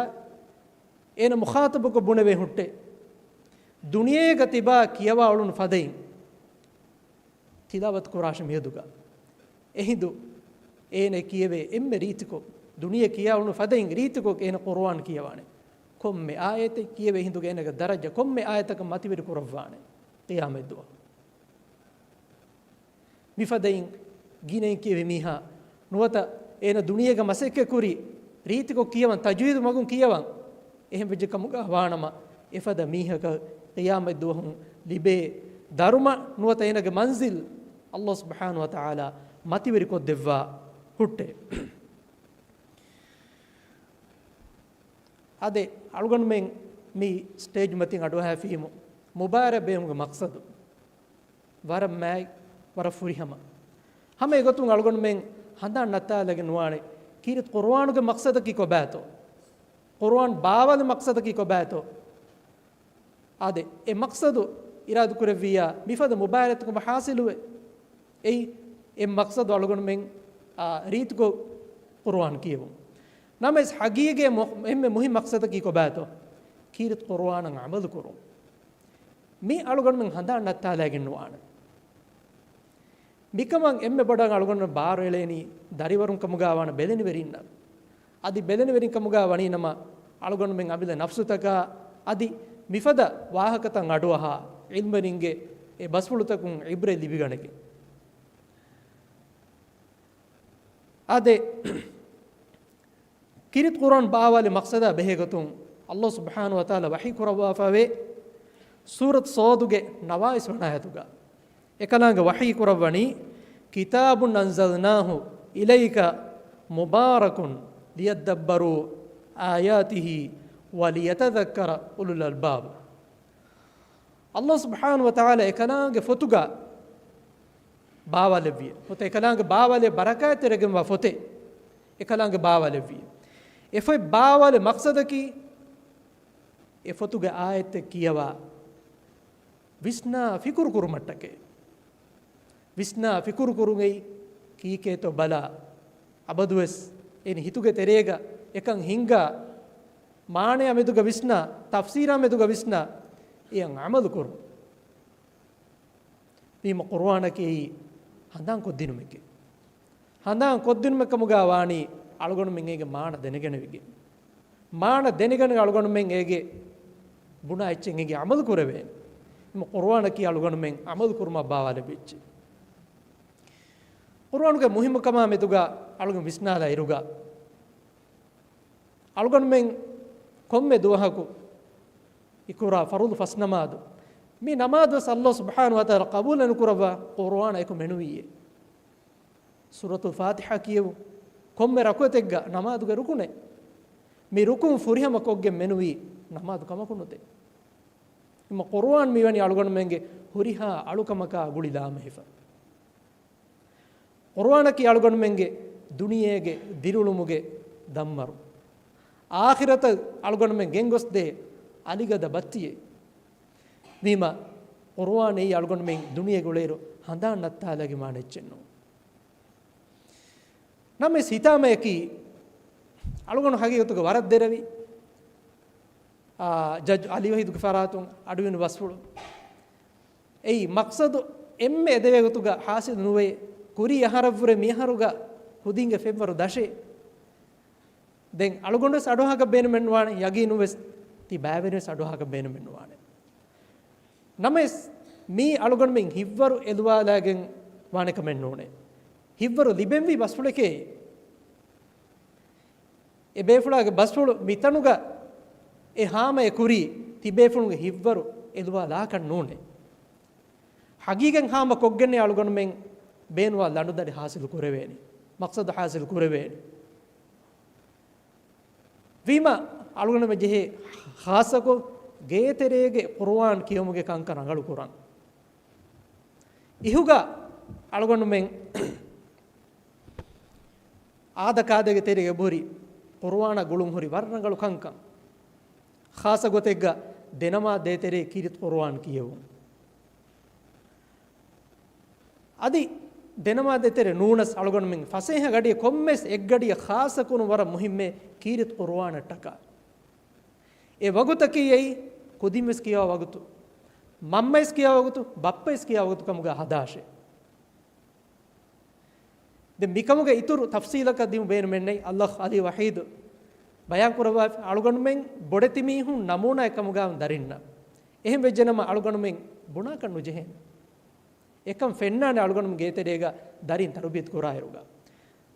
އޭނަ މުޚާޠަބުކޮށް ބުނެވޭ ހުއްޓޭ، ދުނިޔޭގަ ތިބާ ކިޔަވާ އުޅުނު ފަދައިން ތިލާވަތު ކުރާށި މިއަދުގަ. އެހިނދު އޭނަ ކިޔެވޭ އެންމެ ރީތިކޮށް، ދުނިޔެ ކިޔާ އުޅުނު ފަދައިން ރީތިކޮށް އޭނަ ޤުރުއާން ކިޔަވާނެ. ކޮންމެ އާޔަތެއް ކިޔެވޭ ހިނދުގަ އޭނަގެ ދަރަޖަ ކޮންމެ އާޔަތަކަށް މަތިވެރި ކުރައްވާނެ ޤިޔާމަތްދުވަހު. މިފަދައިން ގިނައިން ކިޔެވި މީހާ ނުވަތަ އޭނަ ދުނިޔޭގަ މަސައްކަތް ކުރި ރީތިކޮށް ކިޔަވަން، ތަޖްވީދު މަގުން ކިޔަވަން، އެހެން ވެއްޖެ ކަމުގަ ވާނަމަ، އެފަދަ މީހަކަށް ޤިޔާމަތްދުވަހު ލިބޭ ދަރުމަ ނުވަތަ އޭނަގެ މަންޒިލް އައްލާހު ސުބްޙާނަހު ވަތަޢާލާ މަތިވެރިކޮށްދެއްވާ ހުއްޓޭ. އާދެ، އަޅުގަނޑުމެން މި ސްޓޭޖް މަތިން އަޑުއަހާފީމު، މުބާރާތް ބޭއްވުމުގެ މަޤްޞަދު ވަރަށް މާތް، ވަރަށް ފުރިހަމަ. ހަމަ އެގޮތުން އަޅުގަނޑުމެން ހަނދާން ނައްތާލަގެން ނުވާނެ، ކީރިތި ޤުރުއާނުގެ މަޤްޞަދަކީ ކޮބާތޯ؟ ޤުރުއާން ބާވާލި މަޤްޞަދަކީ ކޮބާތޯ؟ އާދެ، އެ މަޤްޞަދު އިރާދަކުރެއްވިއްޔާ، މިފަދަ މުބާރާތްތަކުން ހާސިލުވޭ. އެއީ، އެ މަޤްޞަދު އަޅުގަނޑުމެން، އާ، ރީތިކޮށް ޤުރުއާން ކިޔެވުން. ނަމަވެސް ހަގީގީ މު-، އެންމެ މުހިން މަޤްޞަދަކީ ކޮބާތޯ؟ ކީރިތި ޤުރުއާނަށް ޢަމަލު ކުރުން. މި އަޅުގަނޑުމެން ހަނދާން ނައްތާލައިގެން ނުވާނެ. މިކަމަށް އެންމެ ބޮޑަށް އަޅުގަނޑު ބާރުއެޅޭނީ ދަރިވަރުން ކަމުގާ ވާނެ ބެލެނިވެރިންނަށް. އަދި ބެލެނިވެރިން ކަމުގާ ވަނީ ނަމަ، އަޅުގަނޑުމެން އަމިއްލަ ނަފްސުތަކާ އަދި މިފަދަ ވާހަކަތައް އަޑުއަހާ، ޢިލްމުވެރިންގެ އެ ބަސްފުޅުތަކުން ޢިބްރަތް ލިބިގަނެގެން. އާދެ، ކީރިތި ޤުރުއާން ބާވާލި މަޤްޞަދާ ބެހޭގޮތުން، ﷲ ސުބްޙާނަހޫ ވަތަޢާލާ ވަޙީ ކުރައްވާފައިވޭ، ސޫރަތު ޞައްދުގެ ނަވާވީސް ވަނަ އާޔަތުގަ. އެކަލާނގެ ވަޙީ ކުރައްވަނީ، كتاب أنزلناه إليك مبارك ليدبروا آياته وليتذكر أولو الألباب. ﷲ ސުބްޙާނަހޫ ވަތަޢާލާ އެކަލާނގެ ފޮތުގަ ބާވާލެއްވިއޭ. ނުވަތަ އެކަލާނގެ ބާވާލެއް ބަރަކާތްތެރިވެގެންވާ ފޮތެއް އެކަލާނގެ ބާވާލެއްވިއޭ. އެ ފޮތް ބާވާލެއް މަޤްޞަދަކީ، އެ ފޮތުގެ އާޔަތެއް ކިޔަވާ، ވިސްނާ ފިކުރު ކުރުމަށްޓަކައި. ވިސްނާ ފިކުރު ކުރުން އެއީ ކީކޭތޯ ބަލާ، އަބަދުވެސް އެން ހިތުގެ ތެރޭގަ އެކަން ހިންގާ، މާނަޔާ މެދުގަ ވިސްނާ، ތަފްސީރާ މެދުގަ ވިސްނާ، އެޔަށް ޢަމަލު ކުރުން. ވީމަ ޤުރުއާނަކީ ހަނދާން ކޮށްދިނުމެކޭ. ހަނދާން ކޮށްދިނުމެއް ކަމުގަ ވާނީ އަޅުގަނޑުމެން އޭގެ މާނަ ދެނެގަނެވިގެން. މާނަ ދެނެގަނެ އަޅުގަނޑުމެން އޭގެ ބުނާ އެއްޗެއް އޭގެ ޢަމަލު ކުރެވޭނެ. އެމަ ޤުރުއާނަކީ އަޅުގަނޑުމެން ޢަމަލު ކުރުމަށް ބާވާލެއްވި އެއްޗެއް. ޤުރުއާނުގެ މުހިއްމުކަމާ މެދުގަ އަޅުގަނޑު ވިސްނާލާ އިރުގަ، އަޅުގަނޑުމެން ކޮންމެ ދުވަހަކު އިކުރާ ފަރުޟު ފަސް ނަމާދު، މި ނަމާދުވެސް ﷲ ސުބްޙާނަހޫ ވަތަޢާލާ ޤަބޫލެއް ނުކުރައްވާ ޤުރުއާން އެކު މެނުވީއޭ. ސޫރަތުލް ފާތިޙާ ކިޔެވުން ކޮންމެ ރަކުޢަތެއްގަ ނަމާދުގެ ރުކުނެއް. މި ރުކުން ފުރިހަމަ ކޮށްގެން މެނުވީ ނަމާދު ކަމަކު ނުދޭ. އެމަ ޤުރުއާން މިވަނީ އަޅުގަނޑުމެންގެ ހުރިހާ އަޅުކަމަކާ ގުޅި ލާމެހިފަ. ޤުރުއާނަކީ އަޅުގަނޑުމެންގެ ދުނިޔޭގެ ދިރިއުޅުމުގެ ދަންމަރު. އާޚިރަތަށް އަޅުގަނޑުމެން ގެންގޮސްދޭ އަލިގަދަ ބައްތިއެއް. ވީމަ، ޤުރުއާން އެއީ އަޅުގަނޑުމެން ދުނިޔޭގަ އުޅޭއިރު ހަނދާން ނައްތާލައިގެން ވާނެ އެއްޗެއް ނޫން. ނަމަވެސް ހިތާމަޔަކީ، އަޅުގަނޑު ހަގީގަތުގަ ވަރަށް ދެރަވި، އާ، ޖައްޖު އަލީ ވަހީދުގެ ފަރާތުން އަޑުއިވުނު ބަސްފުޅު. އެއީ މަޤްޞަދު އެންމެ އެދެވޭ ގޮތުގަ ހާސިލު ނުވޭ، ކުރީ އަހަރަށްވުރެ މިއަހަރުގަ ކުދިންގެ ފެންވަރު ދަށޭ. ދެން އަޅުގަނޑުވެސް އަޑުއަހާކަށް ބޭނުމެއް ނުވާނެ، ޔަގީނުވެސް ތި ބައިވެރިންވެސް އަޑުއަހާކަށް ބޭނުމެއް ނުވާނެ. ނަމަވެސް، މީ އަޅުގަނޑުމެން ހިތްވަރު އެލުވާލައިގެން ވާނެ ކަމެއް ނޫނޭ. ހިތްވަރު ލިބެންވީ ބަސްފުޅެކޭ. އެ ބޭފުޅާގެ ބަސްފުޅު މިތަނުގަ އެ ހާމަޔަށް ކުރީ ތިބޭފުޅުންގެ ހިތްވަރު އެލުވާލާކަށް ނޫނޭ. ހަގީގަތް ހާމަ ކޮށްގެންނޭ އަޅުގަނޑުމެން ބޭނުންވާ ލަނޑުދަނޑި ހާސިލު ކުރެވޭނީ، މަޤްޞަދު ހާސިލު ކުރެވޭނީ. ވީމަ، އަޅުގަނޑުމެން ޖެހޭ ޚާއްޞަކޮށް ގޭތެރޭގެ ޤުރުއާން ކިޔުމުގެ ކަންކަން ރަނގަޅު ކުރަން. އިހުގަ އަޅުގަނޑުމެން އާދަކާދަގެ ތެރޭގަ އެބަހުރި ޤުރުއާނާ ގުޅުން ހުރި ވަރަށް ރަނގަޅު ކަންކަން. ޚާއްޞަ ގޮތެއްގަ ދެނަމާދު ދޭތެރޭ ކީރިތި ޤުރުއާން ކިޔެވުން. އަދި ދެނަމާދު ދޭތެރޭ ނޫނަސް އަޅުގަނޑުމެން ފަސޭހަ ގަޑިއެއް ކޮންމެސް އެއްގަޑިއެއް ޚާއްޞަ ކުރުން ވަރަށް މުހިއްމޭ ކީރިތި ޤުރުއާނަށްޓަކާ. އެ ވަގުތަކީ އެއީ ކުދިންވެސް ކިޔާ ވަގުތު، މަންމަވެސް ކިޔާ ވަގުތު، ބައްޕަވެސް ކިޔާ ވަގުތު ކަމުގަ ހަދާށޭ. ދެން މިކަމުގެ އިތުރު ތަފްސީލަކަށް ދިމު ބޭނުމެއްނެތް. އަލްއަޚް އަލީ ވަޙީދު ބަޔާން ކުރައްވާފި، އަޅުގަނޑުމެން ބޮޑެތި މީހުން ނަމޫނާއެއް ކަމުގަ ދަރިންނަށް. އެހެން ވެއްޖެނަމަ އަޅުގަނޑުމެން ބުނާކަށް ނުޖެހޭނެ. އެކަން ފެންނާނެ އަޅުގަނޑުމެން ގޭތެރޭގަ ދަރިން ތަރުބިޔަތު ކުރާއިރުގަ.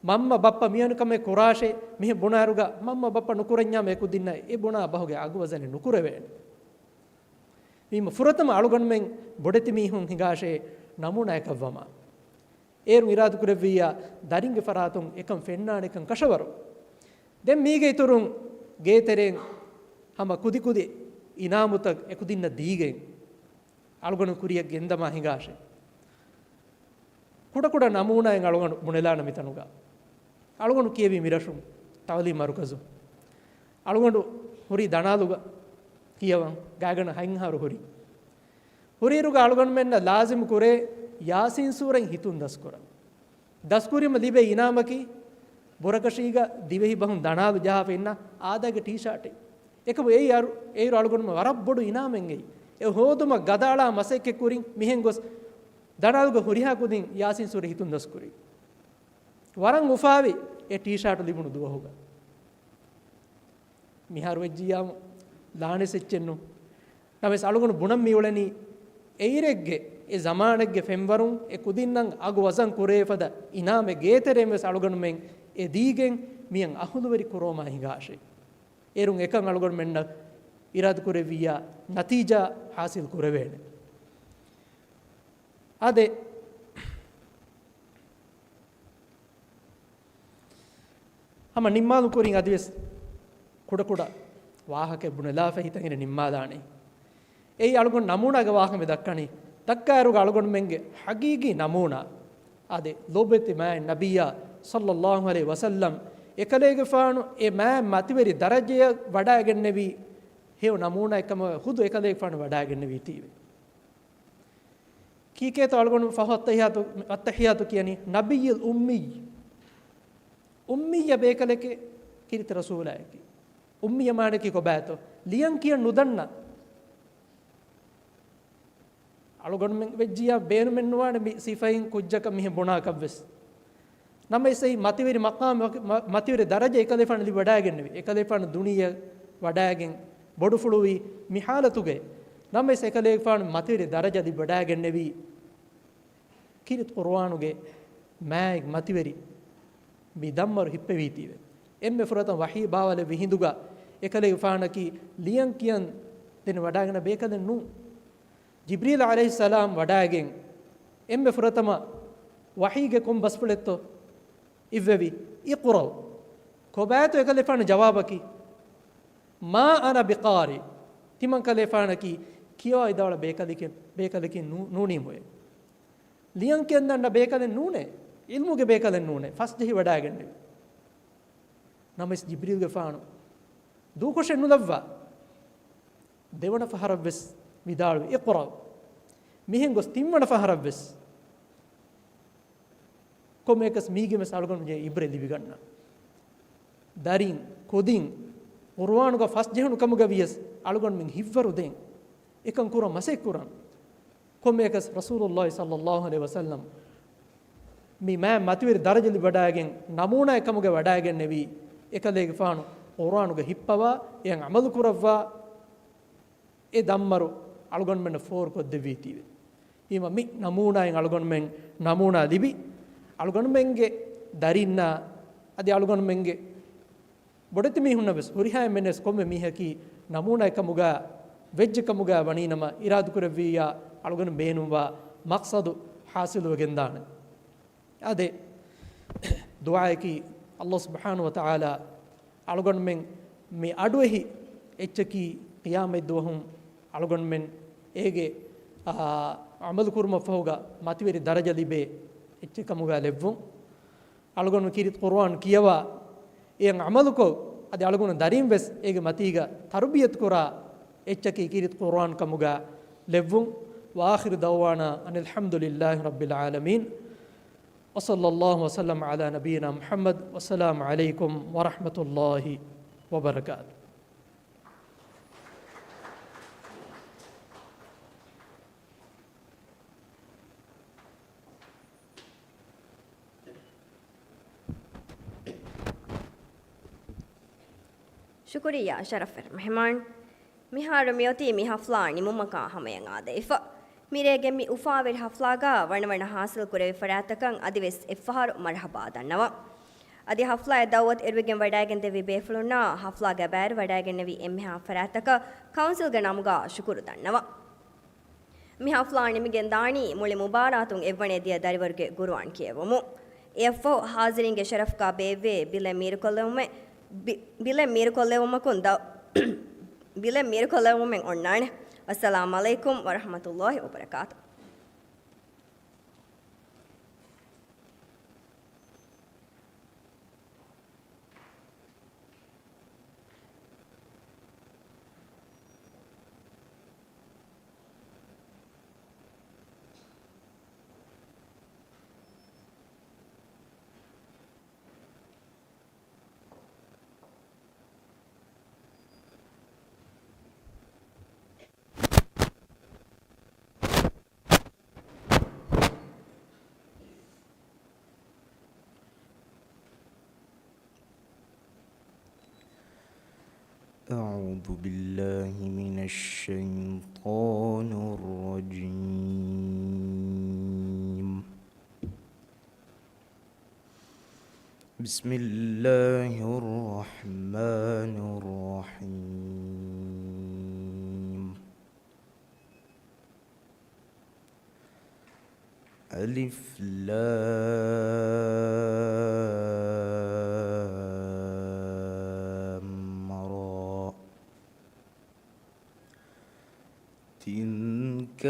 މަންމަ ބައްޕަ މިވެނި ކަމެއް ކުރާށޭ، މިހެން ބުނާއިރުގަ މަންމަ ބައްޕަ ނުކުރަންޏާ އެ ކުދިންނަށް އެ ބުނާ ބަހުގެ އަގު ވަޒަނެއް ނުކުރެވޭނެ. ވީމަ ފުރަތަމަ އަޅުގަނޑުމެން ބޮޑެތި މީހުން ހިނގާށޭ ނަމޫނާއަކަށްވަމާ. އޭރުން އިރާދަކުރެއްވިއްޔާ ދަރިންގެ ފަރާތުން އެކަން ފެންނާނެކަން ކަށަވަރު. ދެން މީގެ އިތުރުން ގޭތެރެއިން ހަމަ ކުދިކުދި އިނާމުތައް އެކުދިންނަށް ދީގެން އަޅުގަނޑު ކުރިޔަށް ގެންދަމާ ހިނގާށޭ. ކުޑަކުޑަ ނަމޫނާއެއް އަޅުގަނޑު ބުނެލާނަ މިތަނުގަ. އަޅުގަނޑު ކިޔެވި މިރަށުން ތަޢުލީމް މަރުކަޒު. އަޅުގަނޑު ހުރީ ދަނާލުގަ ކިޔަވަން ގާތްގަނޑަށް ހަތް އަހަރު ހުރި. ހުރިއިރުގަ އަޅުގަނޑުމެންނަށް ލާޒިމު ކުރޭ ޔާސީން ސޫރަތް ހިތުން ދަސްކުރަން. ދަސްކުރީމަ ލިބޭ އިނާމަކީ ބުރަކަށީގަ ދިވެހި ބަހުން ދަނާލު ޖަހާފަ އިންނަ އާދައިގެ ޓީޝާޓެއް. އެކަމު އެއީ އަރު-، އެއިރު އަޅުގަނޑުމެން ވަރަށް ބޮޑު އިނާމެއް އެއީ. އެ ހޯދުމަށް ގަދައަޅާ މަސައްކަތް ކުރިން މިހެން ގޮސް ދަނާލުގެ ހުރިހާ ކުދިން ޔާސީން ސޫރަތް ހިތުން ދަސްކުރީ. ވަރަށް އުފާވި އެ ޓީޝާޓު ލިބުނު ދުވަހުގަ. މިހާރު ވެއްޖިއްޔާމު ލާނެސް އެއްޗެއް ނޫން. ނަމަވެސް އަޅުގަނޑު ބުނަން މިއުޅެނީ އެއިރެއްގެ، އެ ޒަމާނެއްގެ ފެންވަރުން އެ ކުދިންނަށް އަގު ވަޒަން ކުރޭ ފަދަ އިނާމެއް ގޭތެރޭން ވެސް އަޅުގަނޑުމެން އެ ދީގެން މިއަށް އަހުލުވެރި ކުރުވަމާ ހިނގާށޭ. އޭރުން އެކަން އަޅުގަނޑުމެންނަށް އިރާދަކުރެއްވިއްޔާ ނަތީޖާ ހާސިލް ކުރެވޭނެ. އާދެ، ހަމަ ނިންމާލު ކުރިން އަދިވެސް ކުޑަކުޑަ ވާހަކައެއް ބުނެލާފަ ހިތަށް އިރެ ނިންމާލާނެ. އެއީ އަޅުގަނޑު ނަމޫނާގެ ވާހަކަ މި ދައްކަނީ. ދައްކާއިރުގަ އަޅުގަނޑުމެންގެ ޙަޤީޤީ ނަމޫނާ އާދެ، ލޯބިވެތި މާތް ނަބިއްޔާ ޞައްލައްލާހު ޢަލައިހި ވަސައްލަމް އެކަލޭގެފާނު އެ މާތް މަތިވެރި ދަރަޖަޔަށް ވަޑައިގެންނެވީ ހެޔޮ ނަމޫނާއެއް ކަމަށް ޚުދު އެކަލޭގެފާނު ވަޑައިގެންނެވީތީވެ. ކީކޭތޯ އަޅުގަނޑު ފަހު އައްތަޙިއްޔާތު، އައްތަޙިއްޔާތު ކިޔަނީ؟ ނަބިއްޔުލް އުއްމިއްޔު. އުއްމިއްޔަ ބޭކަލެކޭ ކީރިތި ރަސޫލާއެކީ. އުއްމިއްޔަ މާނައަކީ ކޮބާތޯ؟ ލިޔަން ކިޔަން ނުދަންނަ. އަޅުގަނޑުމެން ވެއްޖިއްޔާ ބޭނުމެއް ނުވާނެ މި ސިފައިން ކުއްޖަކަށް މިހެން ބުނާކަށްވެސް. ނަމަވެސް އެއީ މަތިވެރި މަޤާމް، މަ-، މަތިވެރި ދަރަޖަ އެކަލޭފާނު ލިބިވަޑައިގެންނެވި. އެކަލޭފާނު ދުނިޔެ ވަޑައިގެން ބޮޑުފުޅުވީ މި ޙާލަތުގައި. ނަމަވެސް އެކަލޭގެފާނު މަތިވެރި ދަރަޖަ ލިބިވަޑައިގެންނެވީ ކީރިތި ޤުރުއާނުގެ މާތް މަތިވެރި މި ދަންމަރު ހިއްޕެވީތީވެ. އެންމެ ފުރަތަމަ ވަޙީ ބާވަލެއްވި ހިނދުގަ އެކަލޭގެފާނަކީ ލިޔަން ކިޔަން ދެނެ ވަޑައިގަންނަ ބޭކަލެއް ނޫން. ޖިބްރީލް ޢަލައިހިއްސަލާމް ވަޑައިގެން އެންމެ ފުރަތަމަ ވަޙީގެ ކޮން ބަސްފުޅެއްތޯ އިއްވެވި؟ އިޤްރައު. ކޮބާތޯ އެކަލޭފާނު ޖަވާބަކީ؟ މާ އަނަ ބިޤާރި. ތިމަން ކަލޭފާނަކީ ކިޔަވާ ވިދާޅު ބޭކަލެކެއް، ބޭކަލެކެއް ނޫ-، ނޫނީމުއޭ. ލިޔަން ކިޔަން ދަންނަ ބޭކަލެއް ނޫނޭ. ޢިލްމުގެ ބޭކަލެއް ނޫނޭ. ފަސްޖެހި ވަޑައިގެންނެވި. ނަމަވެސް ޖިބްރީލްގެފާނު ދޫކޮށެއް ނުލައްވާ. ދެވަނަ ފަހަރަށްވެސް ވިދާޅުވި، އިޤްރައު. މިހެން ގޮސް ތިންވަނަ ފަހަރަށްވެސް. ކޮންމެއަކަސް މީގެންވެސް އަޅުގަނޑު މި ޢިބްރަތް ލިބިގަންނަ. ދަރިން، ކުދިން، ޤުރުއާނުގަ ފަސްޖެހުނު ކަމުގަ ވިޔަސް އަޅުގަނޑުމެން ހިތްވަރު ދޭން. އެކަން ކުރަން މަސައްކަތް ކުރަން. ކޮންމެއަކަސް ރަސޫލުﷲ ޞައްލައްލާހު ޢަލައިހި ވަސައްލަމް މި މާތް މަތިވެރި ދަރަޖަ ލިބިވަޑައިގެން ނަމޫނާއެއް ކަމުގަ ވަޑައިގެންނެވީ، އެކަލޭގެފާނު ޤުރުއާނުގަ ހިއްޕަވާ، އެއަށް ޢަމަލު ކުރައްވާ، އެ ދަންމަރު އަޅުގަނޑުމެންނަށް ފޯރުކޮށްދެއްވީތީވެ. އެހެންވީމަ މި ނަމޫނާއިން އަޅުގަނޑުމެން ނަމޫނާ ލިބި، އަޅުގަނޑުމެންގެ ދަރިންނާ އަދި އަޅުގަނޑުމެންގެ ބޮޑެތި މީހުންނަށް ވެސް ހުރިހާ އެންމެންވެސް ކޮންމެ މީހަކީ ނަމޫނާއެއް ކަމުގަ ވެއްޖެ ކަމުގަ ވަނީނަމަ، އިރާދަކުރެއްވިއްޔާ އަޅުގަނޑު ބޭނުންވާ މަޤްޞަދު ޙާޞިލުވެގެންދާނެ. އާދެ، ދުޢާއަކީ ﷲ ސުބްޙާނަހޫ ވަތަޢާލާ އަޅުގަނޑުމެން މި އަޑުއެހި އެއްޗަކީ ޤިޔާމަތްދުވަހުން އަޅުގަނޑުމެން އޭގެ، އާ، ޢަމަލު ކުރުމަށްފަހުގަ މަތިވެރި ދަރަޖަ ލިބޭ އެއްޗެއް ކަމުގަ ލެއްވުން. އަޅުގަނޑު ކީރިތި ޤުރުއާން ކިޔަވާ، އެއަށް ޢަމަލުކޮށް، އަދި އަޅުގަނޑު ދަރީން ވެސް އޭގެ މަތީގަ ތަރުބިޔަތު ކުރާ އެއްޗަކީ ކީރިތި ޤުރުއާން ކަމުގަ ލެއްވުން. وآخر دعوانا أن الحمد لله رب العالمين. وصلى الله وسلم على نبينا محمد. والسلام عليكم ورحمة الله وبركاته. ޝުކުރިއްޔާ ޝަރަފްވެރި މެހެމާން. މިހާރު މިއޮތީ މި ޙަފްލާ ނިމުމަކާ ހަމަޔަށް އާދެވިފަ. މިރޭގެ މި އުފާވެރި ޙަފްލާގަ ވަނަވަނަ ޙާޞިލް ކުރެވި ފަރާތްތަކަށް އަދިވެސް އެއްފަހަރު މަރްޙަބާ ދަންނަވަން. އަދި ޙަފްލާއަށް ދަޢުވަތު އެރުވިގެން ވަޑައިގެން ދެއްވި ބޭފުޅުންނާ ޙަފްލާގެ ބައިވެރިވެ ވަޑައިގެންނެވި އެންމެހާ ފަރާތްތަކަށް ކައުންސިލްގެ ނަމުގަ ޝުކުރު ދަންނަވަން. މި ޙަފްލާ ނިމިގެންދާނީ މުޅި މުބާރާތުން އެއްވަނަ އެދިޔަ ދަރިވަރުގެ ޤުރުއާން ކިޔެވުމުން. އެއަށްފަހު ޙާޟިރީންގެ ޝަރަފްގަ ބޭއްވޭ ބިލެއް މީރުކޮށްލެވުމެއް، ބި-، ބިލެއް މީރުކޮށްލެވުމަކުން ދަ-، ބިލެއް މީރުކޮށްލެވުމެއް އޮންނާނެ. އައްސަލާމް ޢަލައިކުމް ވަރަޙްމަތުﷲި ވަބަރަކާތު. أعوذ بالله من الشيطان الرجيم. بسم الله الرحمن الرحيم. ألف لام را. تلك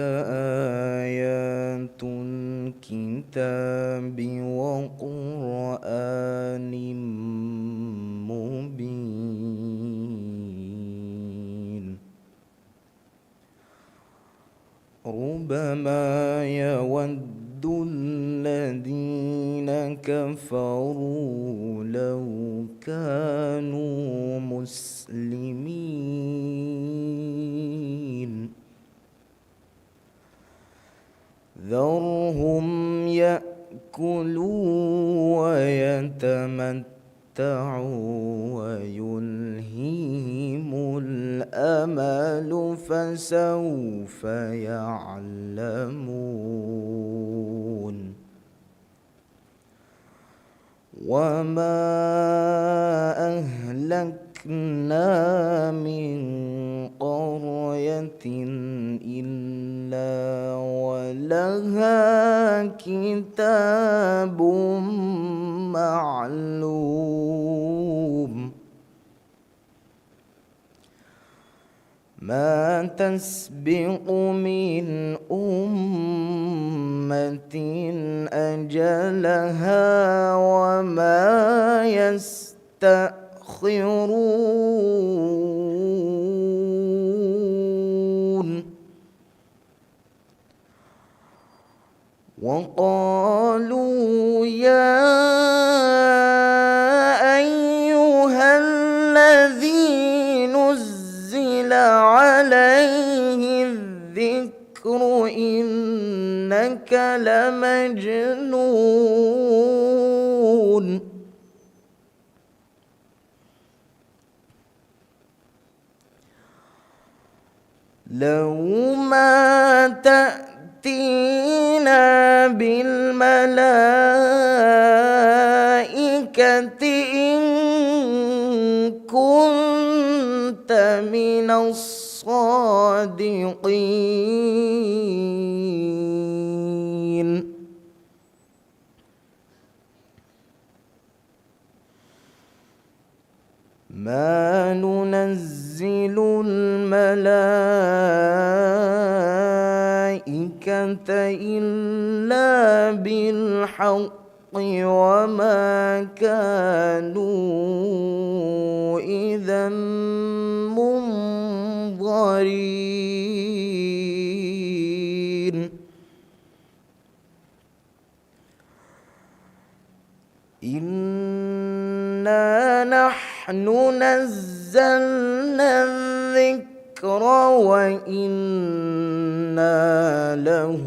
آيات الكتاب وقرآن مبين. ربما يود الذين كفروا لو كانوا مسلمين. ذرهم يأكلوا ويتمتعوا ويلههم الأمل فسوف يعلمون. وما أهلكنا من قرية إلا ولها كتاب معلوم. ما تسبق من أمة أجلها وما يستأخرون. وقالوا يا أيها الذي نزل عليه الذكر إنك لمجنون. لو ما تأتينا بالملائكة إن كنت من الصادقين. ما ننزل الملائكة إلا بالحق وما كانوا إذا منظرين. إنا نحن نزلنا الذكر وإنا له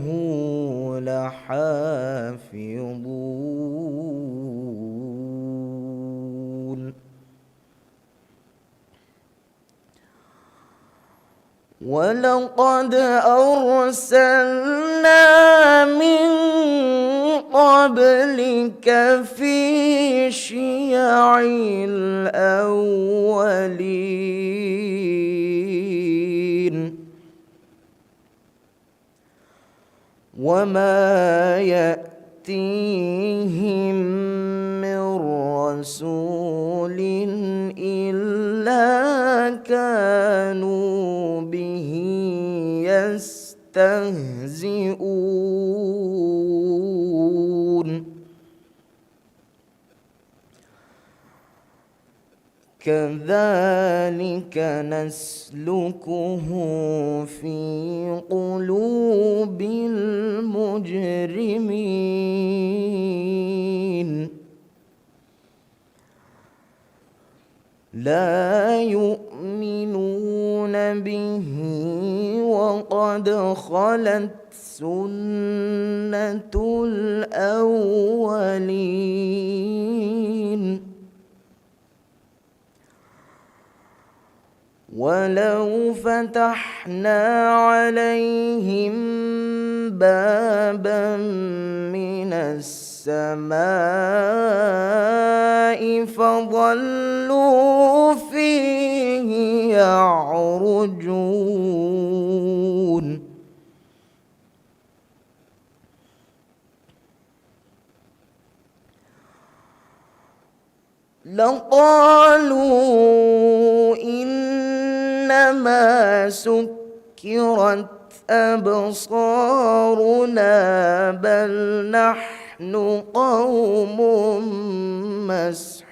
لحافظون. ولقد أرسلنا من قبلك في شيع الأولين. وما يأتيهم من رسول إلا كانوا يستهزئون. كذلك نسلكه في قلوب المجرمين. لا يؤمنون به وقد خلت سنة الأولين. ولو فتحنا عليهم بابا من السماء فظلوا فيه يعرجون. لقالوا إنما سكرت أبصارنا بل نحن قوم مسحورون.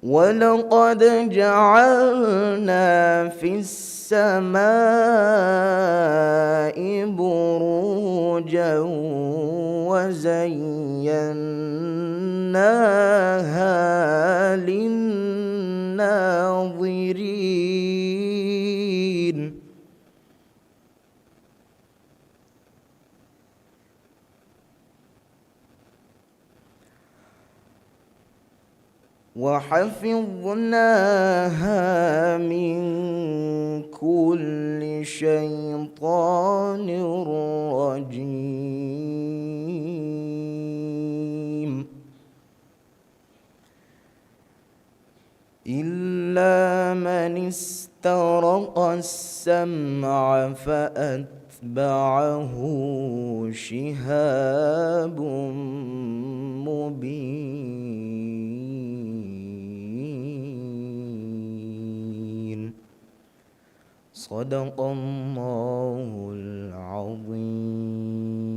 ولقد جعلنا في السماء بروجا وزيناها للناظرين. وحفظناها من كل شيطان رجيم. إلا من استرق السمع فأتبعه شهاب مبين. صدق الله العظيم.